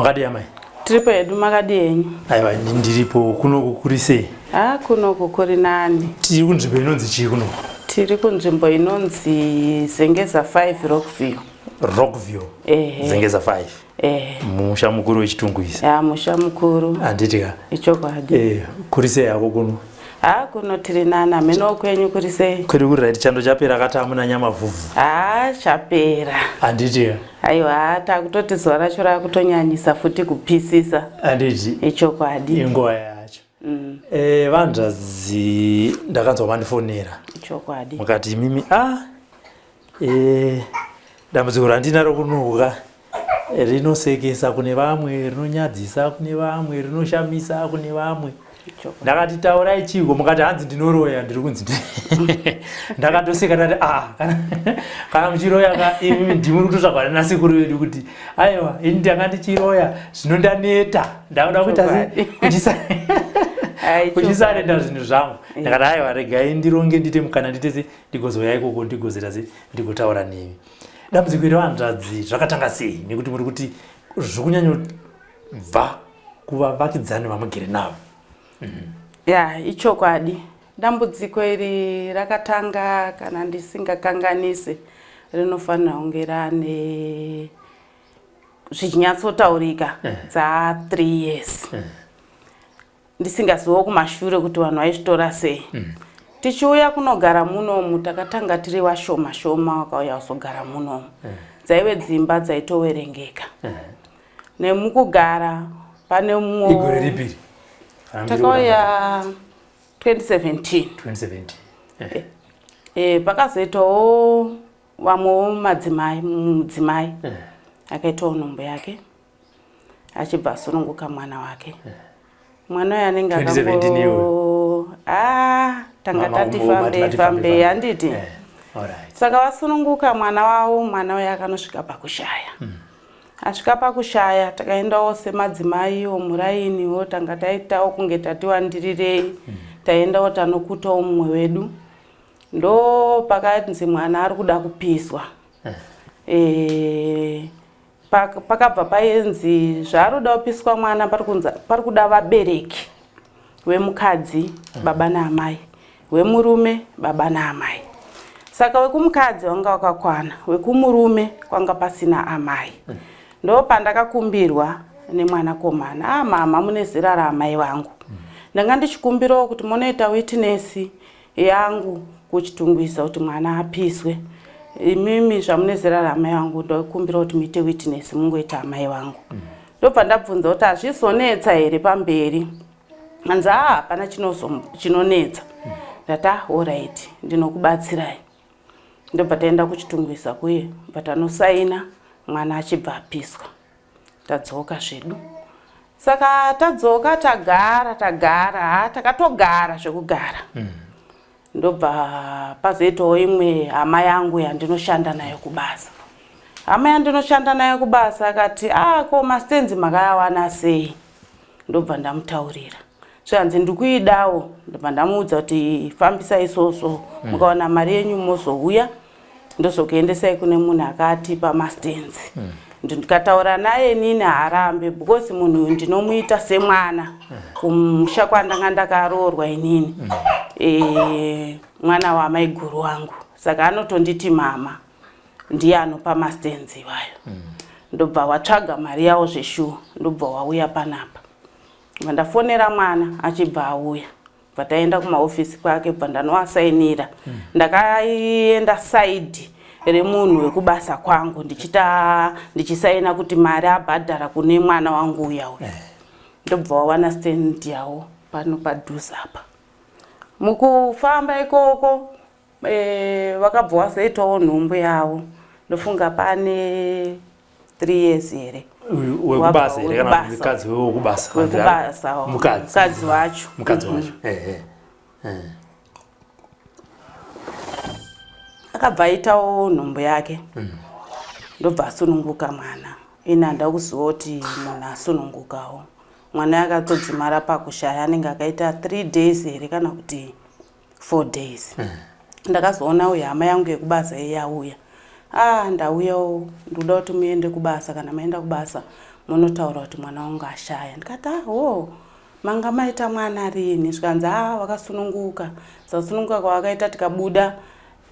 Makadii amai? Tiripo hedu, makadii henyu? Aiwa, ndiripo. Kunoku kuri sei? Ha, kunoku kuri nani. Tiri kunzvimbo inonzi chii kunoku? Tiri kunzvimbo inonzi Zengeza 5, Rockview. Rockview. Ehe. Zengeza 5. Ehe. Musha mukuru weChitungwiza. Ya, musha mukuru. Handiti ka? Ichokwadi. Eh, kuri sei hako kuno? Ha, kuno tiri nani, hameno kwenyu kuri sei? Kuri kuri right, chando chapera kati hamuna nyama vhuvhu. Ha, chapera. Handiti ka? Aiwa, takutoti zuva racho rakutonyanyisa futi kupisisa. Handiti? Ichokwadi. Inguva yacho. Eh, vanzvadzi, ndakanzwa mandifonera. Ichokwadi. Mukati imimi dambudziko randinaro kunoka rinosekesa kune vamwe, rinonyadzisa kune vamwe, rinoshamisa kune vamwe. Ndakati taurai chiko, mukati hanzi ndinoroya, ndiri kunzi ndakatoseka ndati kana muchiroya ka imimi ndimuri kutotsvagwa nasekuru vedu kuti aiwa, ini ndanga ndichiroya, zvino ndaneta, ndakuda kuita kuchisarenda zvinhu zvangu. Ndakati aiwa, regai ndironge, ndiite mukana, nditese ndigozouya ikoko, ndigozita se ndigotaura nemi. Dambudziko iri, vanzvadzi, zvakatanga sei? Nekuti muri kuti zvikunyanyobva kuvavakidzani vamugere navo. Ya, ichokwadi. Dambudziko iri rakatanga, kana ndisingakanganise, rinofanira kunge rane, zvichinyatsotaurika, dza 3 years. Ndisingazivawo kumashure kuti vanhu vaizvitora sei. Tichiuya kunogara munomu, takatanga tiri vashoma shoma vakauya kuzogara munomu. Dzaive dzimba dzaitoverengeka. Nemukugara pane mumwe. Igore ripiri? Takauya 2017. 2017. Pakazoitawo vamwewo madzimai, mudzimai akaitawo nhumbu yake, achibva asununguka mwana wake. Mwana uyu anenge 2017 iyoyo? Tanga tati fambe fambe, handiti? Saka vasununguka mwana wavo, mwana uyu akanosvika pakushaya. Asvika pakushaya, takaendawo semadzimaiwo murainiwo, tanga taitawo kunge tatiwandirirei, taendawo tanokutawo mumwe wedu. Ndo pakanzi mwana ari kuda kupiswa. Pakabva paenzi zvaari kuda kupiswa mwana, pari kuda vabereki wemukadzi, baba naamai, wemurume, baba naamai. Saka wekumukadzi wanga wakakwana, wekumurume kwanga pasina amai. Ndo pandakakumbirwa nemwanakomana, mama, mune zera raamai vangu, ndanga ndichikumbirawo kuti munoita witness yangu kuChitungwiza kuti mwana apiswe. Imimi zvamune zera raamai vangu, ndokumbira kuti muite witness, mungoita amai vangu. Ndobva ndabvunza kuti hazvizonetsa here pamberi? Hanzi hapana chinonetsa. Ndati alright, ndinokubatsirai. Ndobva taenda kuChitungwiza kuye, bva tanosaina, mwana achibva apiswa. Tadzoka zvedu. Saka tadzoka, tagara tagara, ha, takatogara zvekugara. Ndobva pazoitawo imwe hama yangu yandinoshanda nayo kubasa. Hama yandinoshanda nayo kubasa akati, ko mastands makayawana sei? Ndobva ndamutaurira. Zvanzi ndikuidawo. Ndobva ndamuudza kuti fambisa isoso, mukawana mari yenyu mozouya, ndozokuendesai kune munhu akatipa mastands. Ndikataura naye nini haarambe, because munhu uyu ndinomuita semwana kumusha kwandanga ndakaroorwa inini. Mwana wamaiguru wangu, saka anotonditi mama. Ndiye anopa mastands iwayo. Ndobva watsvaga mari yawo zveshuwa, ndobva wauya panapa. Bva ndafonera mwana, achibva auya, bva taenda kumaofisi kwake, bva ndanoasainira. Ndakaenda side remunhu wekubasa kwangu, ndichita ndichisaina kuti mari abhadhara kune mwana wangu uya uya. Ndobva wawana stand yawo pano padhuze apa. Mukufamba ikoko, vakabva wazoitawo nhumbu yavo, ndofunga pane 3 years here. Wekubasa here kana kuti mukadzi wekubasa? Wekubasa. Mukadzi. Mukadzi wacho. Mukadzi wacho, ehe. Akabva aitawo nhumbu yake, ndobva asununguka mwana. Ini handa kuziva kuti munhu asunungukawo mwana, akatodzimara pakushaya, anenge akaita 3 days here kana kuti 4 days. Ndakazoona uyu hama yangu yekubasa iyauya, ndauyawo, ndikuda kuti muende kubasa. Kana maenda kubasa, Munotaura kuti mwana wangu ashaya. Ndikati aho, ah, manga maita mwana rini? Zvikanzi a ah, wakasununguka. Sasununguka kwavakaita, tikabuda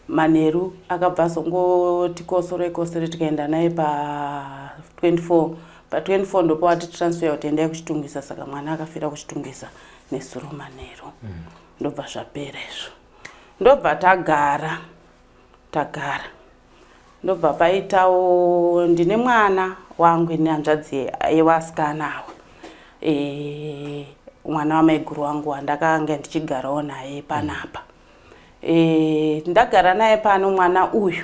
manheru, akabva azongoti kosore kosore, tikaenda naye pa 24. Pa 24 ndopawati transfer kuti endai kuChitungwiza. Saka mwana akafira kuChitungwiza nezuro manheru. Ndobva zvapera izvo, ndobva tagara tagara, ndobva paitawo ndine mwana wangu, ine hanzvadzi yevasikana ava, mwana wamaiguru wangu wandakanga ndichigarawo naye panapa. Ndagara naye pano mwana uyu,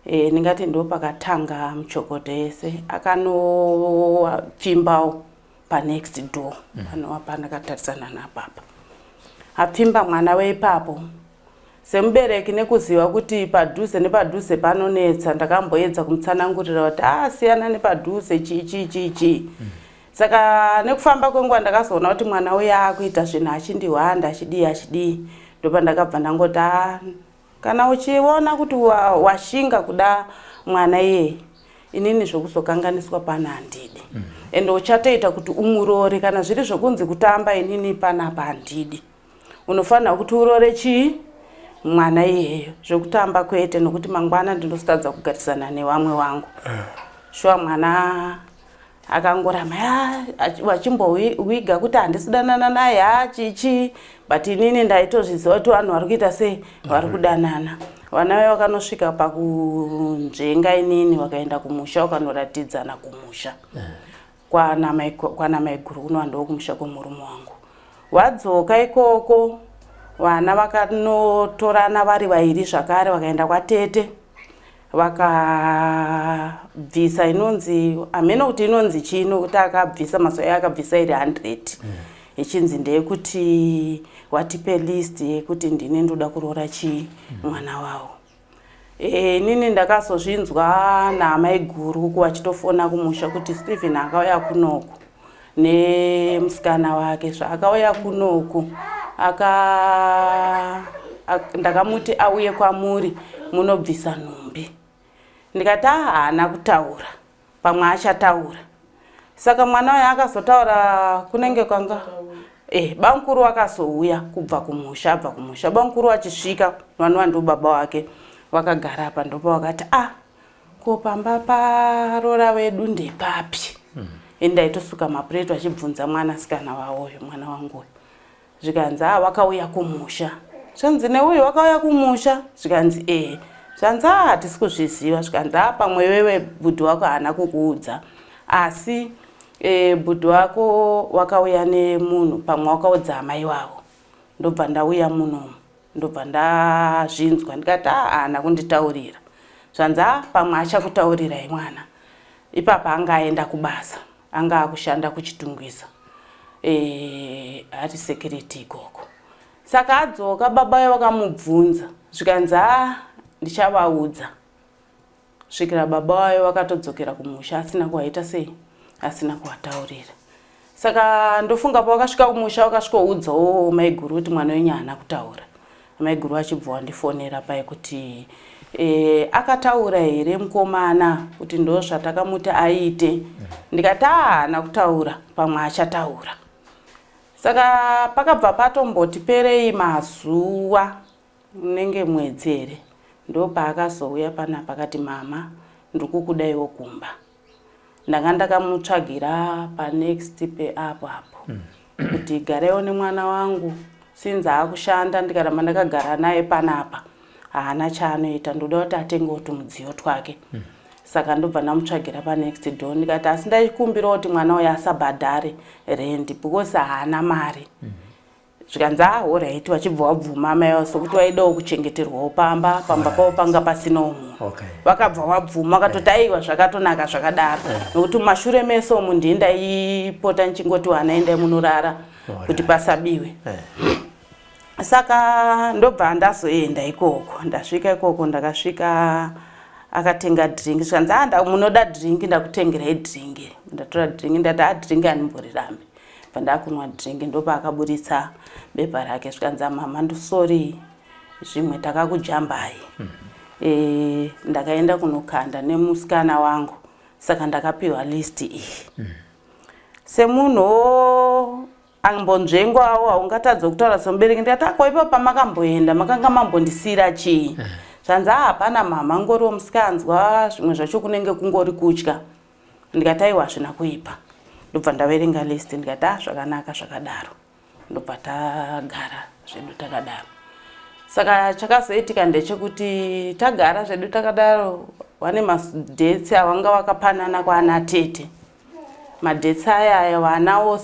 ndingati ndo pakatanga muchokoto yese. Akanopfimbawo panext door panova pandakatarisana napapa. Apfimba mwana weipapo, semubereki nekuziva kuti padhuze nepadhuze panonetsa, ndakamboedza kumutsanangurira kuti asiyana nepadhuze, chii chii chii chii. Saka nekufamba kwenguva ndakazoona kuti mwana uya akuita zvinhu achindihwanda, achidii achidii. Ndopandakabva ndangoti, a kana uchiona kuti washinga kuda mwana iyeye, inini zvokuzokanganiswa pano handidi. Ende uchatoita kuti umurore. Kana zviri zvokunzi kutamba, inini panapa handidi. Unofanira kuti urore chii mwana iyeyo, zvekutamba kwete, nokuti mangwana ndinozotadza kugarisana nevamwe wangu. Shuwa mwana akangoramba vachimbowiga kuti handisi kudanana naye, ha chichi, but inini ndaitozviziva kuti vanhu vari kuita sei, vari kudanana. Vana vaya vakanosvika pakunzvenga inini, vakaenda kumusha, vakanoratidzana kumusha kwana maiguru kunova ndokumusha kwemurume wangu. Vadzoka ikoko, vana vakanotorana vari vairi zvakare, vakaenda kwatete, vakabvisa inonzi, hameno kuti inonzi chii, nokuti akabvisa mazuva akabvisa iri 100, ichinzi ndeyekuti watipe list yekuti ndini ndoda kuroora chii mwana wavo. Inini ndakazozvinzwa naamaiguru vachitofona kumusha kuti Stephen akauya kunoku nemusikana wake. Zvaakauya kunoku, aka ndakamuti auye kwamuri munobvisa nhumbi. Ndikati, a haana kutaura, pamwe achataura. Saka mwana uyu akazotaura kunenge kwanga bamukuru akazouya kubva kumusha. Abva kumusha, bamukuru achisvika, vanova ndo baba wake vakagara apa, ndopa vakati, ah, ko pamba parora wedu ndepapi? Ndaitosuka mapureti achibvunza mwanasikana wavoyo, mwana wangu uyu. Zvikanzi, a wakauya kumusha. Zvanzi neuyu, wakauya kumusha? Zvikanzi, ee. Zvanzi, a hatisi kuzviziva. Zvikanzi, a pamwe wewe bhudhi wako haana kukuudza, asi bhudhi wako wakauya nemunhu, pamwe wakaudza amai wavo, ndobva ndauya munomu, ndobva ndazvinzwa. Ndikati, a haana kunditaurira. Zvanzi, a pamwe achakutaurirai mwana. Ipapa anga aenda kubasa, anga akushanda kuChitungwiza, ari security ikoko. Saka adzoka, baba vaye vakamubvunza, zvikanzi, a ndichavaudza. Svikira baba vayo vakatodzokera kumusha asina kuvaita sei, asina kuvataurira. Saka ndofunga pavakasvika kumusha, vakasvikoudzawo maiguru kuti mwana wenyu haana kutaura. Maiguru achibva wandifonera pai kuti, akataura here mukomana kuti ndo zvatakamuti aite? Ndikati, a haana kutaura, pamwe achataura. Saka pakabva patomboti perei mazuva, unenge mwedzi here, ndo paakazouya panapa akati, mama, ndiri kukudaiwo kumba. Ndanga ndakamutsvagira panext peapo apo kuti garewo nemwana wangu, since aakushanda, ndikaramba ndakagara naye panapa haana chaanoita, ndoda kuti atengewo tumudziyo twake. Saka ndobva ndamutsvagira panext door. Ndikati, asi ndaikumbirawo kuti mwana uyu asabhadhare rendi because haana mari. Zvikanzi, a alright. Vachibva wabvuma amai vavo, sokuti vaidawo kuchengeterwawo pamba, pamba pavo panga pasinawo munhu. Vakabva vabvuma, vakatoti, aiwa, zvakatonaka zvakadaro, nokuti mumashure mese umu ndii ndaipota ndichingoti vana endai munorara kuti pasabiwe. Saka ndobva ndazoenda ikoko. Ndasvika ikoko, ndakasvika akatenga drink. Zvikanzi, a munoda drink, ndakutengerai drink. Ndatora drink, ndati, a drink handimborirambi. Bva ndakunwa drink, ndopaakaburitsa bepa rake. Zvikanzi, mama, ndosori, zvimwe takakujambai. Ndakaenda kunokanda nemusikana wangu. Saka ndakapiwa list iyi. Semunhu ambonzvengwawo haungatadze kutaura semubereki. Ndikati ako ipapo pamakamboenda makanga mambondisiira chii? Zvanzi ah hapana mhamha ngoriwo musikanzwa zvimwe zvacho kunenge kungori kutya. Ndikati aiwa hazvina kuipa. Ndobva ndaverenga list ndikati ah zvakanaka zvakadaro. Ndobva tagara zvedu takadaro. Saka chakazoitika ndechekuti tagara zvedu takadaro vane madates avanga vakapanana kwaana tete. Madates aya aya vanawo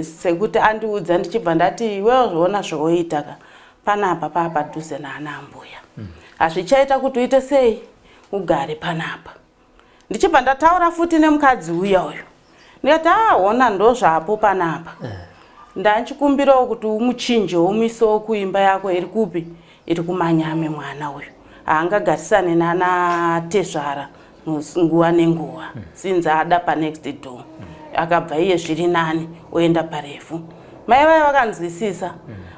sekuti andiudza ndichibva ndati iwewo zvoona zvowoita ka panapa paa padhuze naana ambuya. Hazvichaita kuti uite sei ugare panapa. Ndichibva ndataura futi nemukadzi uya uyu. Ndikati ah hona ndozvapo panapa. Ndanchikumbirawo kuti umuchinje umuisewo kuimba yako iri kupi iri kumanyame mwana uyu. Haangagarisane nana tezvara nguva nenguva since ada panext door. Akabva iye zviri nani oenda parefu. Mai vaya vakanzwisisa.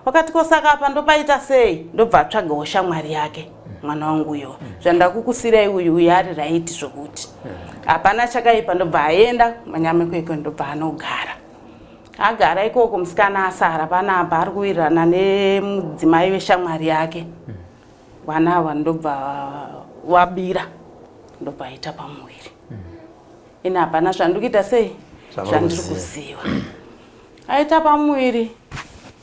Vakati ko saka apa ndopaita sei? Ndobva atsvagawo shamwari yake. Mwana wangu uyo zvandakukusirai uyu uyu ari right zvokuti hapana chakaipa. Ndobva aenda manyame kwekwe ndobva anogara agara ikoko. Musikana asara panapa ari kuwirirana nemudzimai weshamwari yake. Vana ava ndobva wabira ndobva aita pamuviri. Ini hapana zvandiri kuita sei zvandiri kuziva. Aita pamuviri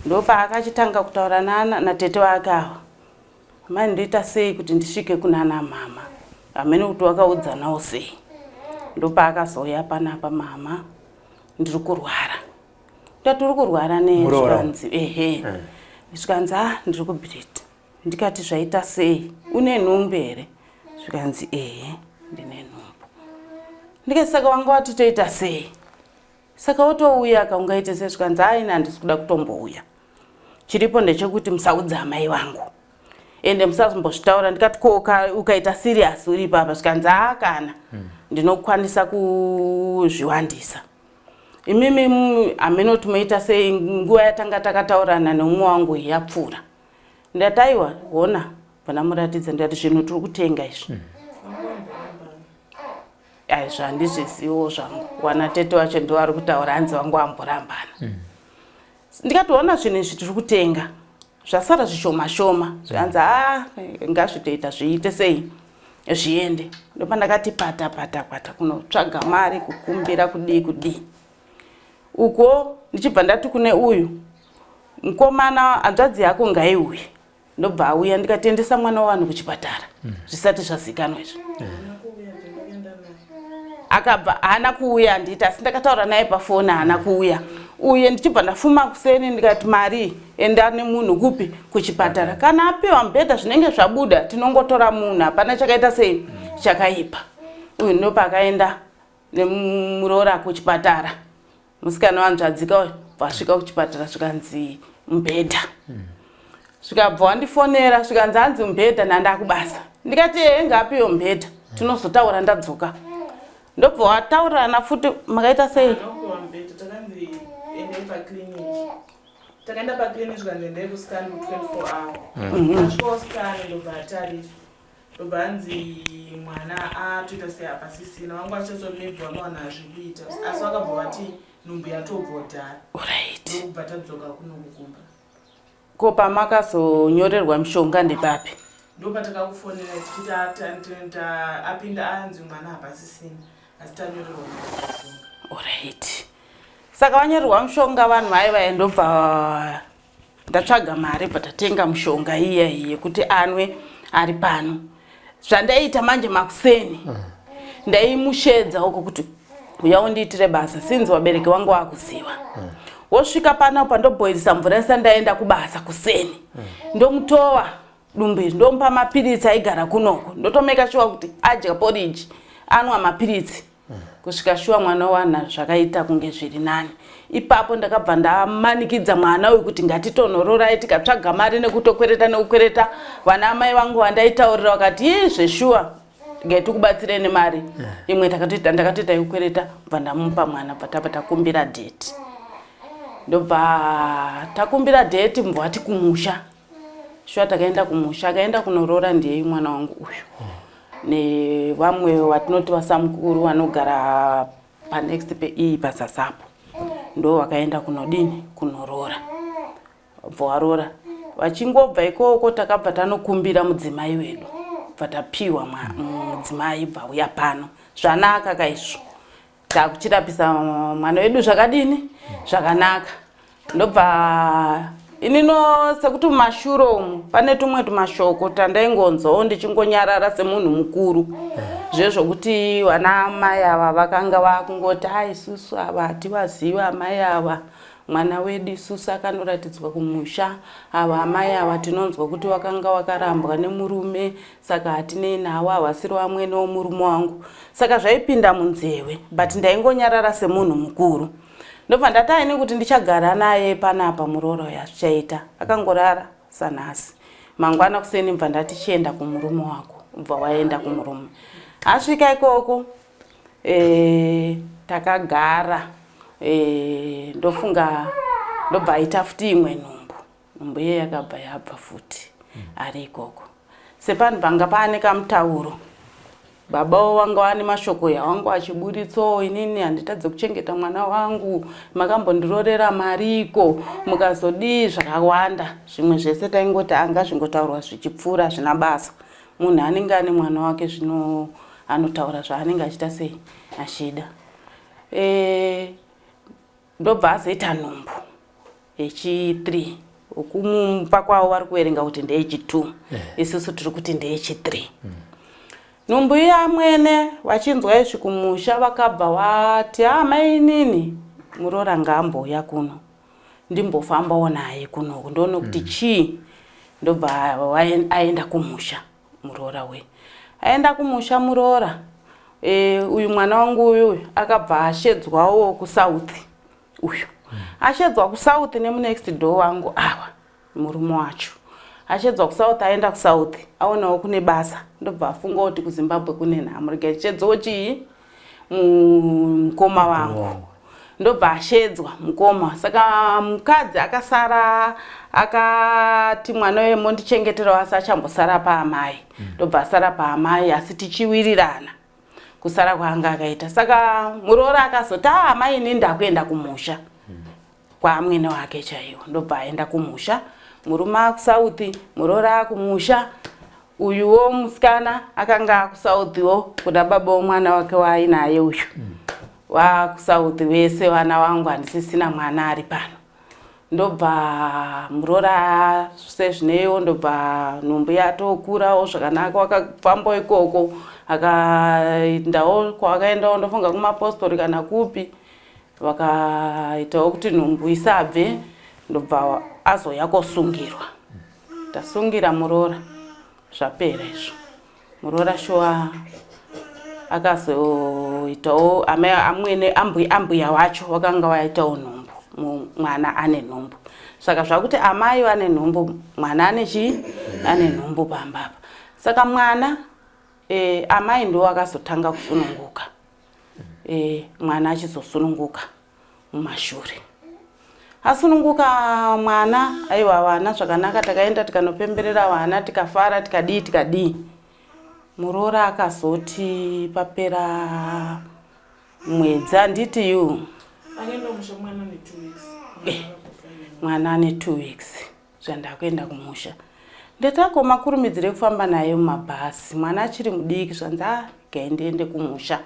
ndopaakachitanga kutaura natete wake ava. Mai ndoita sei kuti ndisvike kunana mama? Hamene kuti wakaudzanawo sei. Ndopaakazouya panapa mama ndiri kurwara. Ndati uri kurwara nei? Zvikanzi ehe. Zvikanzi ah ndiri kubleed. Ndikati zvaita sei? Une nhumbu here? Zvikanzi ehe ndine nhumbu. Ndikati saka wanga wati toita sei? Saka wotouya ka ungaite sei? Zvikanzi ah ini handisi kuda kutombouya. Chiripo ndechekuti musaudza amai vangu. Ende musazombozvitaura. Ndikati ko ukaita serious uri ipapa? Zvikanzi ah kana ndinokwanisa kuzviwandisa. Imimi hameno kuti moita sei nguva yatanga takataurana neumwe wangu yapfuura. Ndati aiwa hona bva ndamuratidza ndikati zvinhu tiri kutenga izvi. Ai zvandizvizivo zvangu. Wana tete wacho ndiwo ari kutaura hanzi vangu amborambana. Ndikati ona zvinhu izvi tiri kutenga. Zvasara zvishoma shoma. Zvikanzi ah ngazvitoita zviite sei zviende. Ndopandakati pata pata pata kunotsvaga mari kukumbira kudii kudii. Uko ndichibva ndati kune uyu mukomana hanzvadzi yako ngaiuye. Ndobva auya ndikatendesa mwana wavanhu kuchipatara zvisati zvazikanwa izvi. Akabva haana kuuya handiti asi ndakataura naye pafoni haana kuuya. Uye ndichibva ndafuma kuseni ndikati mari enda nemunhu kupi kuchipatara. Kana apiwa mubhedha zvinenge zvabuda tinongotora munhu hapana chakaita sei chakaipa. Uyu ndopaakaenda nemuroora kuchipatara. Musikana wanzvadzika uyu vasvika kuchipatara zvikanzi mubhedha. Zvikabva wandifonera zvikanzi hanzi mubhedha nandakubasa. Ndikati ehe ngaapiwe mubhedha tinozotaura ndadzoka. Ndobva wataurirana futi makaita sei? Takaenda paclinic zvikanzi endai kuscan 24 hour. Asvikawo scan ndobva atariswa. Ndobva hanzi mwana atoita sei hapasisina. Vangu vachazoti maybe vanowana zvekuita. Asi vakabva vati nhumbu yatobva Alright. Ndokubva tadzoka kuno kukumba. Ko pamakazonyorerwa mishonga ndepapi? Ndopatakakufonera tichiti apinda anzi mwana hapasisina asi tanyorerwa mishonga. Alright. Saka vanyorerwa mushonga vanhu vaiva ndobva ndatsvaga mari bva tatenga mushonga iya iyi yekuti anwe ari pano. Zvandaiita manje makuseni ndaimushedza uko kuti uya undiitire basa sinzi vabereki vangu vakuziva. Wosvika pano pandobhoirisa mvura ndisati ndaenda kubasa kuseni. Ndomutowa dumbu iri ndomupa mapiritsi aigara kunoko. Ndotomeka shuwa kuti adya porridge anwa mapiritsi. Kusvika shuwa mwana wana zvakaita kunge zviri nani. Ipapo ndakabva ndamanikidza mwana uyu kuti ngatitonororai tikatsvaga mari nekutokwereta nekukwereta. Vana amai vangu vandaitaurira vakati ii zveshuwa ngatikubatsire nemari. Imwe ndakatoita yekukwereta bva ndamupa mwana bva tabva takumbira dheti. Ndobva takumbira dheti mbva vati kumusha. Shuwa takaenda kumusha akaenda kunoroora ndiye mwana wangu uyu. Nevamwe vatinoti vasamukuru vanogara panext peiyi pasasapo ndo vakaenda kunodini kunoroora. Bva waroora vachingobva ikoko takabva tanokumbira mudzimai wedu bva tapiwa mudzimai bva uya pano zvanaka kaizvo takuchirapisa mwana wedu zvakadini zvakanaka ndobva inino sekuti mumashure umu pane tumwe tumashoko tandaingonzwawo ndichingonyarara semunhu mukuru zvezvokuti vana amai ava vakanga vakungoti a isusu ava hativazivi amai ava mwana wedu isusu akanoratidzwa kumusha ava amai ava tinonzwa kuti vakanga vakarambwa nemurume saka hatinei navo havasiri vamwene womurume wangu saka zvaipinda munzeve but ndaingonyarara semunhu mukuru ndobva ndati aini kuti ndichagara naye panapa muroora uyo hazvichaita akangorara sanhasi mangwana kuseni bva ndati chienda kumurume wako bva waenda kumurume asvika ikoko e, takagara e, ndofunga ndobva aita futi imwe nhumbu nhumbu iye yakabva yabva futi ari ikoko sepanhu panga paane kamutauro babawo vanga vane mashoko yawangu achiburitsawo inini handitadze kuchengeta mwana wangu makambondirorera mariko mukazodii zvakawanda zvimwe zvese taingoti anga zvingotaurwa zvichipfuura zvina basa munhu anenge ane mwana wake zvino anotaura zvaanenge achiita sei achida e, ndobva azoita nhumbu yechi3 ukumumba kwavo vari kuverenga kuti ndeyechi2 eh. isusu tiri kuti ndeyechi3 mm. nhumbu iya amwene vachinzwa izvi kumusha vakabva vati ah mainini muroora ngaambouya kuno ndimbofambawo naye kunoku ndoone kuti mm. chii ndobva aenda kumusha muroora we aenda kumusha muroora e, uyu mwana wangu uyu akabva ashedzwawo kusouth uyu mm. ashedzwa kusouth nemunext door wangu awa murume wacho ashedzwa kusouth aenda kusouth aonawo kune basa ndobva afunga kuti kuzimbabwe kune nhamo rega ndichedzewo chii mukoma wangu ndobva ashedzwa mukoma saka mukadzi akasara akati mwana uye mondichengeterawo asi achambosara paamai ndobva asara paamai asi tichiwirirana kusara kwaanga akaita saka muroora akazoti a ah, amai ini ndakuenda kumusha kwaamwene wake chaiwo ndobva aenda kumusha murume akusouth muroora akumusha uyuwo musikana akanga akusouthiwo kuna baba womwana wake waainaye uyu mm. wakusouth vese vana vangu handisisina mwana ari pano ndobva muroora sezvineiwo ndobva nhumbu yatokurawo zvakanaka wakafambawo ikoko akaendawo kwawakaendawo ndofunga kumapostori kana kupi vakaitawo kuti nhumbu isabve ndobva azouya kosungirwa tasungira muroora zvapera izvo muroora shuwa akazoitawo amwene ambuya wacho wakanga waitawo nhumbu mwana ane nhumbu saka zvakuti amai vane nhumbu mwana ane chii ane nhumbu pamba apa saka mwana e, amai ndo akazotanga kusununguka e, mwana achizosununguka mumashure asununguka mwana aiwa vana zvakanaka takaenda tikanopemberera vana tikafara tikadii tikadii muroora akazoti papera mwedzi handiti yu eh, mwana ane two weeks zvandakuenda kumusha ndetako makurumidzire kufamba naye mumabhasi mwana achiri mudiki zvanzi a ah, gai ndiende kumusha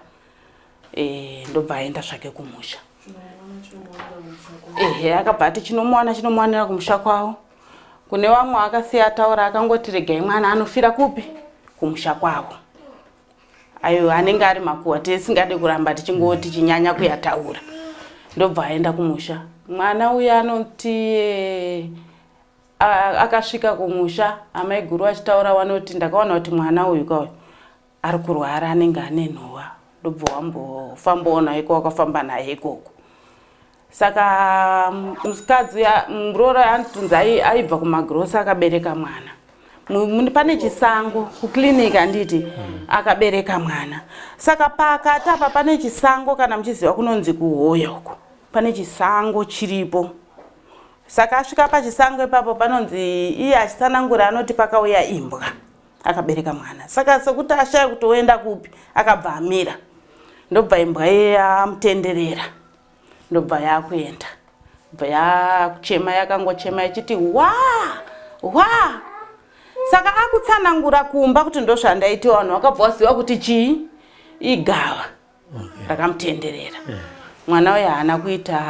e, ndobva aenda zvake kumusha ehe akabva ati chinomuwana chinomuwanira kumusha kwavo kune vamwe akasiya ataura akangoti regai mwana anofira kupi kumusha kwavo ayo anenge ari makuhwa tisingade kuramba tichingoti tichinyanya kuyataura ndobva aenda kumusha mwana uya anoti eh, akasvika kumusha amaiguru achitaura vanoti ndakaona kuti mwana uyu kauyu ari kurwara anenge ane nhova ndobva wambofambawo naye kwawakafamba naye ikoko saka mukadzi muroora anotonzi aibva kumagirosa akabereka mwana pane chisango kuclinic handiti hmm. akabereka mwana saka pakati apa pane chisango kana muchiziva kunonzi kuhoya uko pane chisango chiripo saka asvika pachisango ipapo panonzi iye achitsanangura anoti pakauya imbwa. Akabereka mwana. Saka sekuti ashaya kuti oenda kupi, akabva amira. Ndobva imbwa iye yamutenderera. Ndobva yakuenda. Bva yakuchema yakangochema ichiti wa wa. Saka akutsanangura kumba kuti ndozvandaitiwa vanhu vakabva vaziva kuti chii igava rakamutenderera. Mwana uyu haana kuita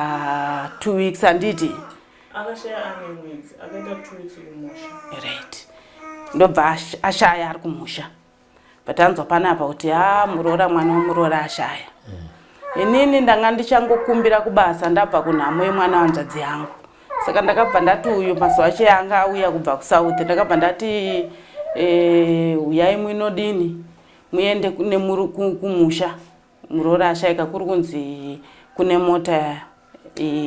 2 weeks handiti? Akashaya ane mwedzi, akaita 2 weeks kumusha. Right. Ndobva ashaya ari kumusha. But anzwa panapa kuti ha muroora mwana wemuroora ashaya. Inini ndanga ndichangokumbira kubasa ndabva kunhamo yemwana wanzvadzi yangu. Saka ndakabva ndati uyu mazuva acho anga auya kubva kuSouth ndakabva ndati huyai muinodini muende kumusha muroora ashaika kuri kunzi kune mota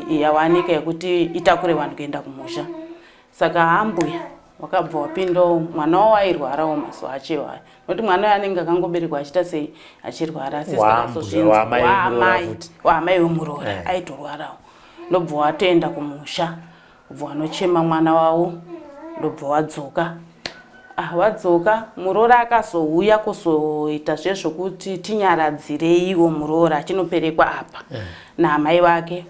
yawanika yekuti itakure vanhu kuenda kumusha. Saka ambuya wakabva wapindawo mwana wavo airwarawo mazuva acho iwayo nokuti mwana uyo anenge akangoberekwa achiita sei achirwara waamai wemuroora aitorwarawo. Ndobva watoenda kumusha ubva wanochema mwana wavo ndobva wadzoka. Wadzoka muroora akazouya kuzoita zvezvokuti tinyaradzireiwo muroora achinoperekwa apa naamai vake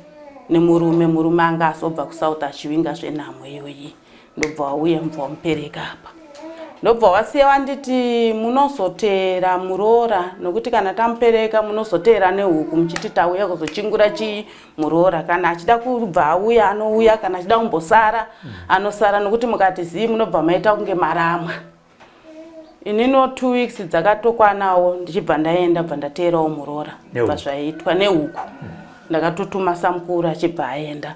nemurume. Murume anga azobva kuSouth achivinga zvenhamo iyoyi. Ndobva wauya mubva wamupereka apa. Ndobva wasiya wanditi munozoteera muroora nokuti kana tamupereka munozoteera nehuku muchiti tauya kuzochingura chii muroora. Kana achida kubva auya anouya, kana achida kumbosara anosara nokuti mukati zii munobva maita kunge maramwa. Inino 2 weeks dzakatokwanawo ndichibva ndaenda bva ndateerawo muroora. Bva zvaitwa nehuku. Ndakatotuma samukuru achibva aenda.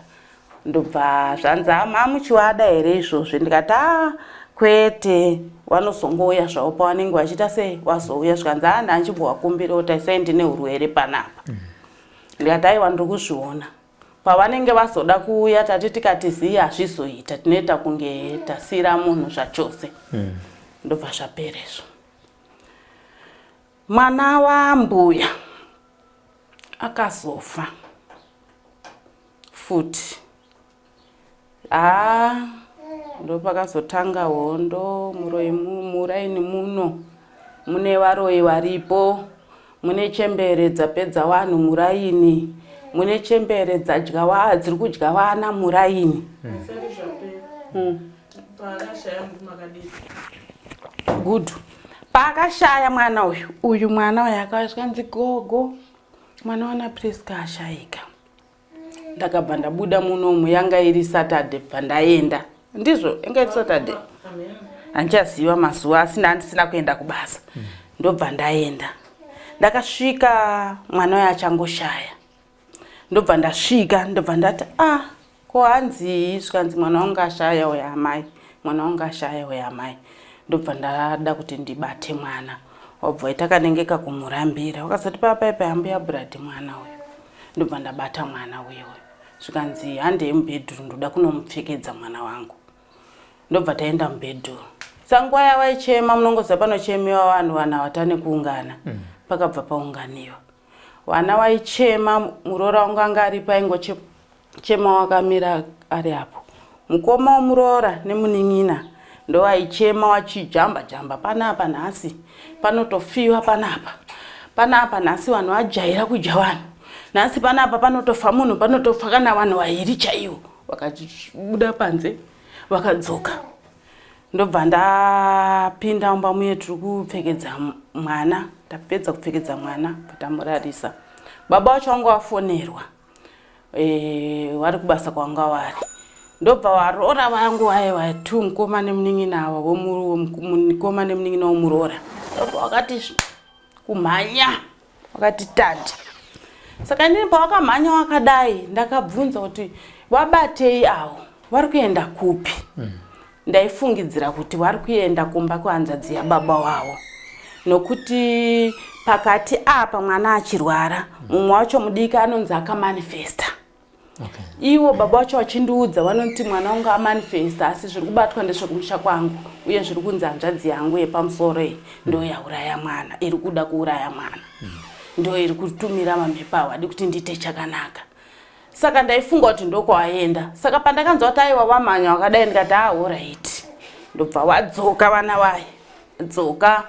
Ndobva zvanzi mamuchiwada here izvozvi ndikati a kwete vanozongouya zvavo pavanenge vachiita sei vazouya zvikanzi a ndanchimbovakumbirawo taisai ndine urwere panapa. Ndikati aiwa ndiri kuzviona. Pavanenge vazoda kuuya tati tikati zii hazvizoita tinoita kunge tasira munhu zvachose. Ndobva zvapera izvo. Mwana waambuya akazofa futi. Ndopakazotanga hondo muroyi muraini muno mune varoyi varipo, mune chembere dzapedza vanhu muraini, mune chembere dzadya dziri kudya vana muraini. Good. Paakashaya mwana uyu, uyu mwana uyu akauya zvikanzi gogo mwana wana Priska ashayika. Ndakabva ndabuda munomu yanga iri Saturday bva ndaenda. Ndizvo yanga iri Saturday. Handichaziva mazuva asi ndandisina kuenda kubasa. Ndobva ndaenda. Ndakasvika mwana uyu achangoshaya. Ndobva ndasvika ndobva ndati ko hanzi zvikanzi mwana wangu ashaya uyu amai. Mwana wangu ashaya uyu amai. Ndobva ndada kuti ndibate mwana. Wabva waita kanenge kakumurambira. Wakazoti papa ipa ambuya Brad mwana uyu. Ndobva ndabata mwana uyu uyu. Zvikanzi handei mubedroom ndoda kunomupfekedza mwana wangu. Ndobva taenda mubedroom. Sanguva yavaichema munongoziva panochemewa vanhu vanhu havatane kuungana. Pakabva paunganiwa. Vana vaichema muroora wangu anga aripo aingochema wakamira ari apo. Mukoma wemuroora nemunin'ina ndovaichema vachijamba jamba panapa nhasi panotofiwa panapa. Panapa nhasi vanhu vajaira kudya vanhu. Nhasi panapa panotofa munhu panotofa kana vanhu vairi chaivo. Vakabuda panze vakadzoka. Ndobva ndapinda mumba muye tiri kupfekedza mwana. Tapedza kupfekedza mwana tamurarisa. Baba vacho vanga vafonerwa. Vari kubasa kwanga vari. Ndobva varoora vangu vaye vatu mukoma nemunin'ina ava mukoma nemunin'ina womuroora. Ndobva vakati kumhanya vakati tati. Saka inini pavakamhanya wakadai ndakabvunza kuti vabatei avo vari kuenda kupi? Ndaifungidzira kuti vari kuenda kumba kwehanzvadzi yababa wavo. Nokuti pakati apa mwana achirwara, mumwe wacho mudiki anonzi akamanifesta. Ivo baba vacho vachindiudza vanoti mwana wangu amanifesta asi zviri kubatwa ndezvekumusha kwangu uye zviri kunzi hanzvadzi yangu yepamusoro iyi ndo yauraya mwana, iri kuda kuuraya mwana. Ndo iri kutumira mamhepo awo adi kuti ndiite chakanaka. Saka ndaifunga kuti ndokwaenda. Saka pandakanzwa kuti aiwa vamhanya wakadai ndikati alright. Ndobva wadzoka vana vaye. Dzoka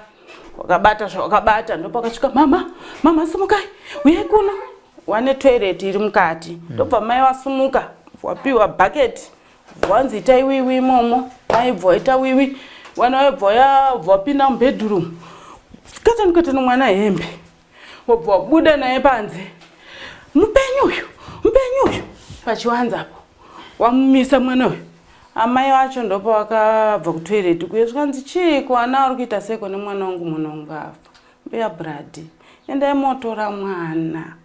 wakabata zvawakabata. Ndopakasvika mama, mama simukai, uyai kuno. Wane toilet iri mukati. Ndobva mai vasumuka, wapiwa bucket, wanzi itai wiwi imomo. Mai bva waita wiwi, wana waibva wabva wapinda mubedroom. Katani katani mwana hembe. Wabva wabuda naye panze. Mupenyu uyu, mupenyu uyu. Pachiwanza apo. Wamumisa mwana uyu. Amai vacho ndopavakabva kutoilet kuye zvikanzi chiiko ana vari kuita seiko nemwana wangu, mwana wangu afa. Mbuya Brady, endai motora mwana.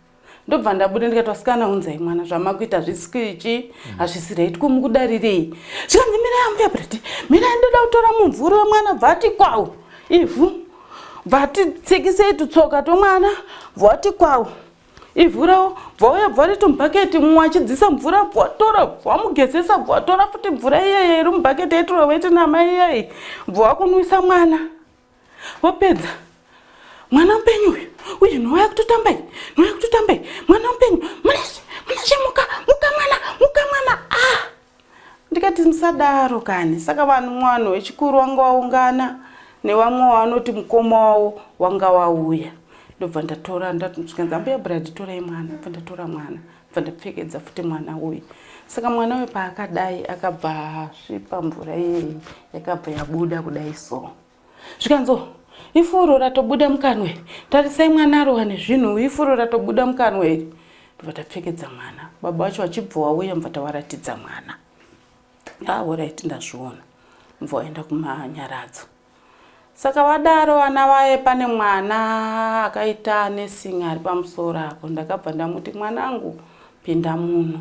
Ndobva ndabuda ndikati vasikana unzai mwana, zvamakuita zvisikichi hazvisi right, ko mukudarirei? Zvikanzi mirai ambuya Brady, mirai ndoda kutora mumvuri wemwana. Bva ati kwau ivhu, bva ati tsikisei tutsoka twemwana, bva ati kwau ivhu rawo, bva uya bva riti mubhaketi mumwe achidzisa mvura, bva watora, bva wamugezesa, bva watora futi mvura iyeye iri mubhaketi yaitorwa vaiti namai iyeyi, bva wakunwisa mwana. Wapedza mwana mupenyu uyu, uyu nhova yakutotamba iyi, nhova yakutotamba iyi, mwana mupenyu. Munashe, Munashe, muka, muka mwana, muka mwana. Ah, ndikati musadaro kani. Saka vanhu mwana wechikuru wanga waungana nevamwe vanoti mukoma wavo wanga wauya. Ndobva ndatora, ndati ambuya Brady torai mwana. Ndobva ndatora mwana, ndobva ndapfekedza futi mwana uyu. Saka mwana uyu paakadai akabva asvipa mvura iyeyi yakabva yabuda kudai so. Zvikanzi ifuro ratobuda mukanwa iri, tarisai mwana arohwa nezvinhu, ifuro ratobuda mukanwa iri. Ndobva tapfekedza mwana, baba vacho vachibva wauya, mubva tawaratidza mwana. Ah, alright, ndazviona. Mubva waenda kumanyaradzo. Saka vadaro vana vaye, pane mwana akaita nursing ari pamusoro apo. Ndakabva ndamuti mwanangu pinda muno,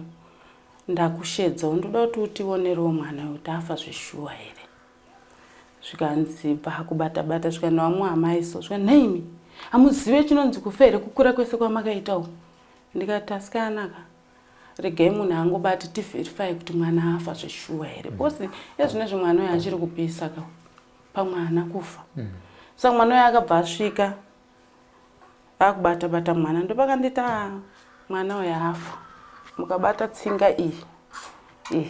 ndakushedza, ndoda kuti utionerewo mwana uyu kuti afa zveshuwa here. Zvikanzi bva kubata bata, zvikanzi vamwe amai so, zvikanzi nhaimi hamuzive chinonzi kufa here kukura kwese kwamakaita uku. Ndikati asikana ka, regai munhu angobati tiverify kuti mwana afa zveshuwa here, because ezvinezvi mwana uyu achiri kupisa ka, pamwe haana kufa. Saka mwana uyu akabva asvika akubata bata mwana, ndopakanditi ah, mwana uyu afa, mukabata tsinga iyi iyi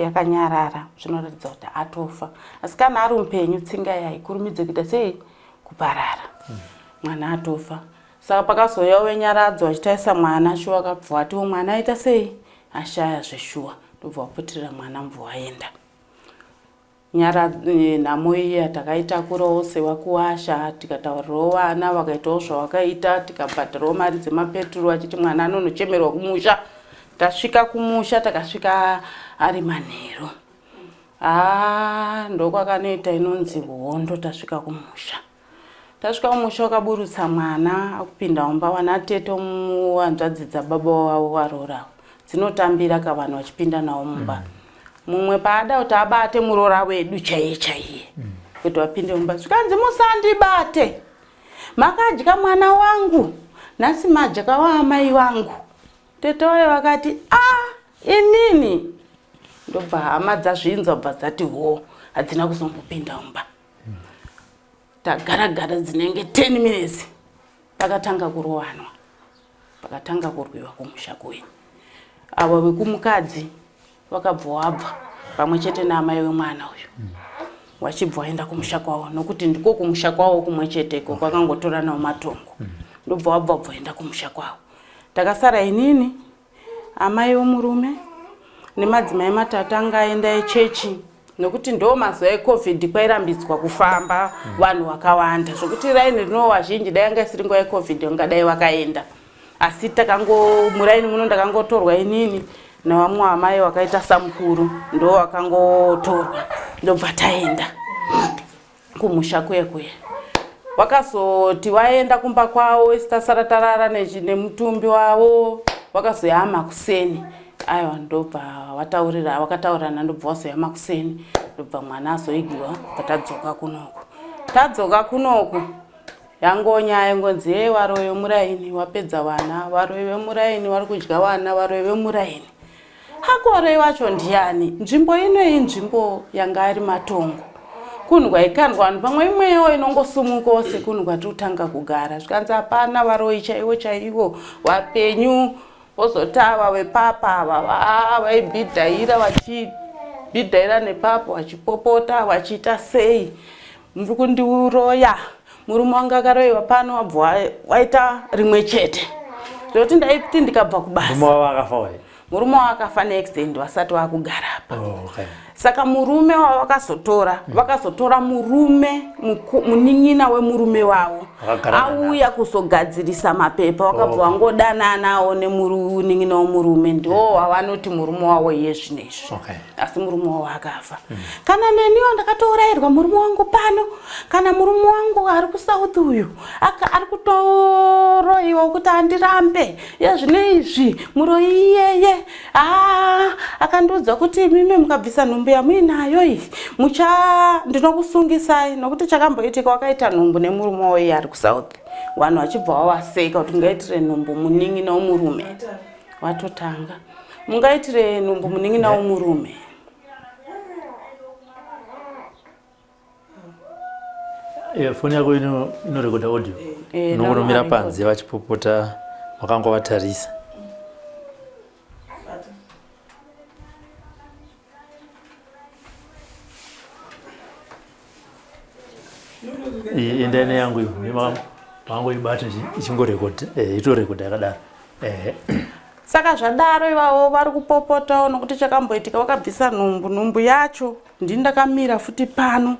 yakanyarara zvinoratidza kuti atofa, asi kana ari mupenyu tsinga iyi haikurumidze kuita sei kuparara. Mwana atofa. Saka pakazouya wenyaradzo achitarisa mwana shuwa, akabva atiwo mwana aita sei ashaya zveshuwa, ndobva waputirira mwana mubva waenda. Nyara nhamo iya takaitakurawo sevakuwasha, tikataurirawo vana vakaitawo zvavakaita, tikabhadharawo mari dzemapeturu achiti mwana anonochemerwa kumusha. Tasvika kumusha takasvika ari manheru. Haa, ndokwakanoita inonzi hondo. Tasvika kumusha, tasvika kumusha wakaburutsa mwana akupinda mumba, vana tete hanzvadzi dzababa wavo varoora dzinotambira ka vanhu vachipinda navo mumba. Mumwe paada kuti abate muroora wedu chaiye chaiye kuti vapinde mumba, zvikanzi musandibate, makadya mwana wangu, nhasi madya waamai vangu. Tete wayo vakati a inini, ndobva hama dzazvinzwa bva dzati ho, hadzina kuzombopinda mumba. Tagara gara dzinenge 10 minutes, pakatanga kurovanwa, pakatanga kurwiwa kumusha kuya. Avo vekumukadzi vakabva wabva pamwe chete naamai wemwana uyu, wachibva waenda kumusha kwavo, nokuti ndiko kumusha kwavo kumwe cheteko kwakangotoranawo matongo. Ndobva wabva bva waenda kumusha kwavo. Takasara inini, amai vomurume nemadzimai matatu anga aenda echechi, nokuti ndo mazuva eCovid, kwairambidzwa kufamba vanhu vakawanda zvokuti raini rino vazhinji dai anga isiri nguva yeCovid ungadai vakaenda, asi takango muraini muno ndakangotorwa inini nevamwe amai vakaita samukuru, ndo vakangotorwa, ndobva taenda kumusha kuye kuye. Vakazoti vaenda kumba kwavo, isi tasara tarara nemutumbi wavo. Vakazoya makuseni, aiwa, ndobva vataurira, vakataurirana, ndobva vazoya makuseni, ndobva mwana azoigiwa, bva tadzoka kunoku. Tadzoka kunoku yangonyaya ingonzi ye varoyi vemuraini wapedza vana, varoyi vemuraini vari kudya vana, varoyi vemuraini. Hako varoyi vacho ndiani? Nzvimbo ino inzvimbo yanga ari matongo, kunhu kwaikandwa vanhu, pamwe imwewo inongosumukawo sekunhu kwatiri kutanga kugara. Zvikanzi hapana varoyi chaivo chaivo vapenyu, vozoti ava vepapa ava vaibhidhaira, vachibhidhaira nepapo, vachipopota, vachiita sei. Muri kundiuroya. Murume wangu akaroyiwa pano wabva waita rimwe chete. Zvekuti ndaiti ndikabva kubasa. Murume wavo akafa waye. Murume wavo akafa neaccident vasati vakugara apa. Oh, okay. Saka murume wavo vakazotora, vakazotora murume munin'ina wemurume wavo. Auya kuzogadzirisa mapepa wakabva oh, wangodananawo nemunin'ina wemurume ndiwo wavanoti murume wavo iye zvino izvi. Okay. Asi murume wavo akafa. Kana neniwo ndakatourayirwa murume wangu pano, kana murume wangu ari kuSouth uyu ari kutoroiwa kuti andirambe iye zvino izvi muroyi iyeye haa akandiudza kuti imimi mukabvisa nhumbu yamuinayo iyi mucha ndinokusungisai nokuti chakamboitika wakaita nhumbu nemurume wavo iye ari kuSouth, vanhu vachibva wavaseka kuti ungaitire nhumbu munin'ina womurume. Watotanga mungaitire nhumbu munin'ina womurume. Foni yako inorekoda audio. Unongonomira panze vachipopota wakangovatarisa. Endai neyangu iyo vangoibata ichingorekodha, itorekodha yakadaro. Saka zvadaro ivavo vari kupopotawo nokuti chakamboitika vakabvisa nhumbu, nhumbu yacho ndini ndakamira futi pano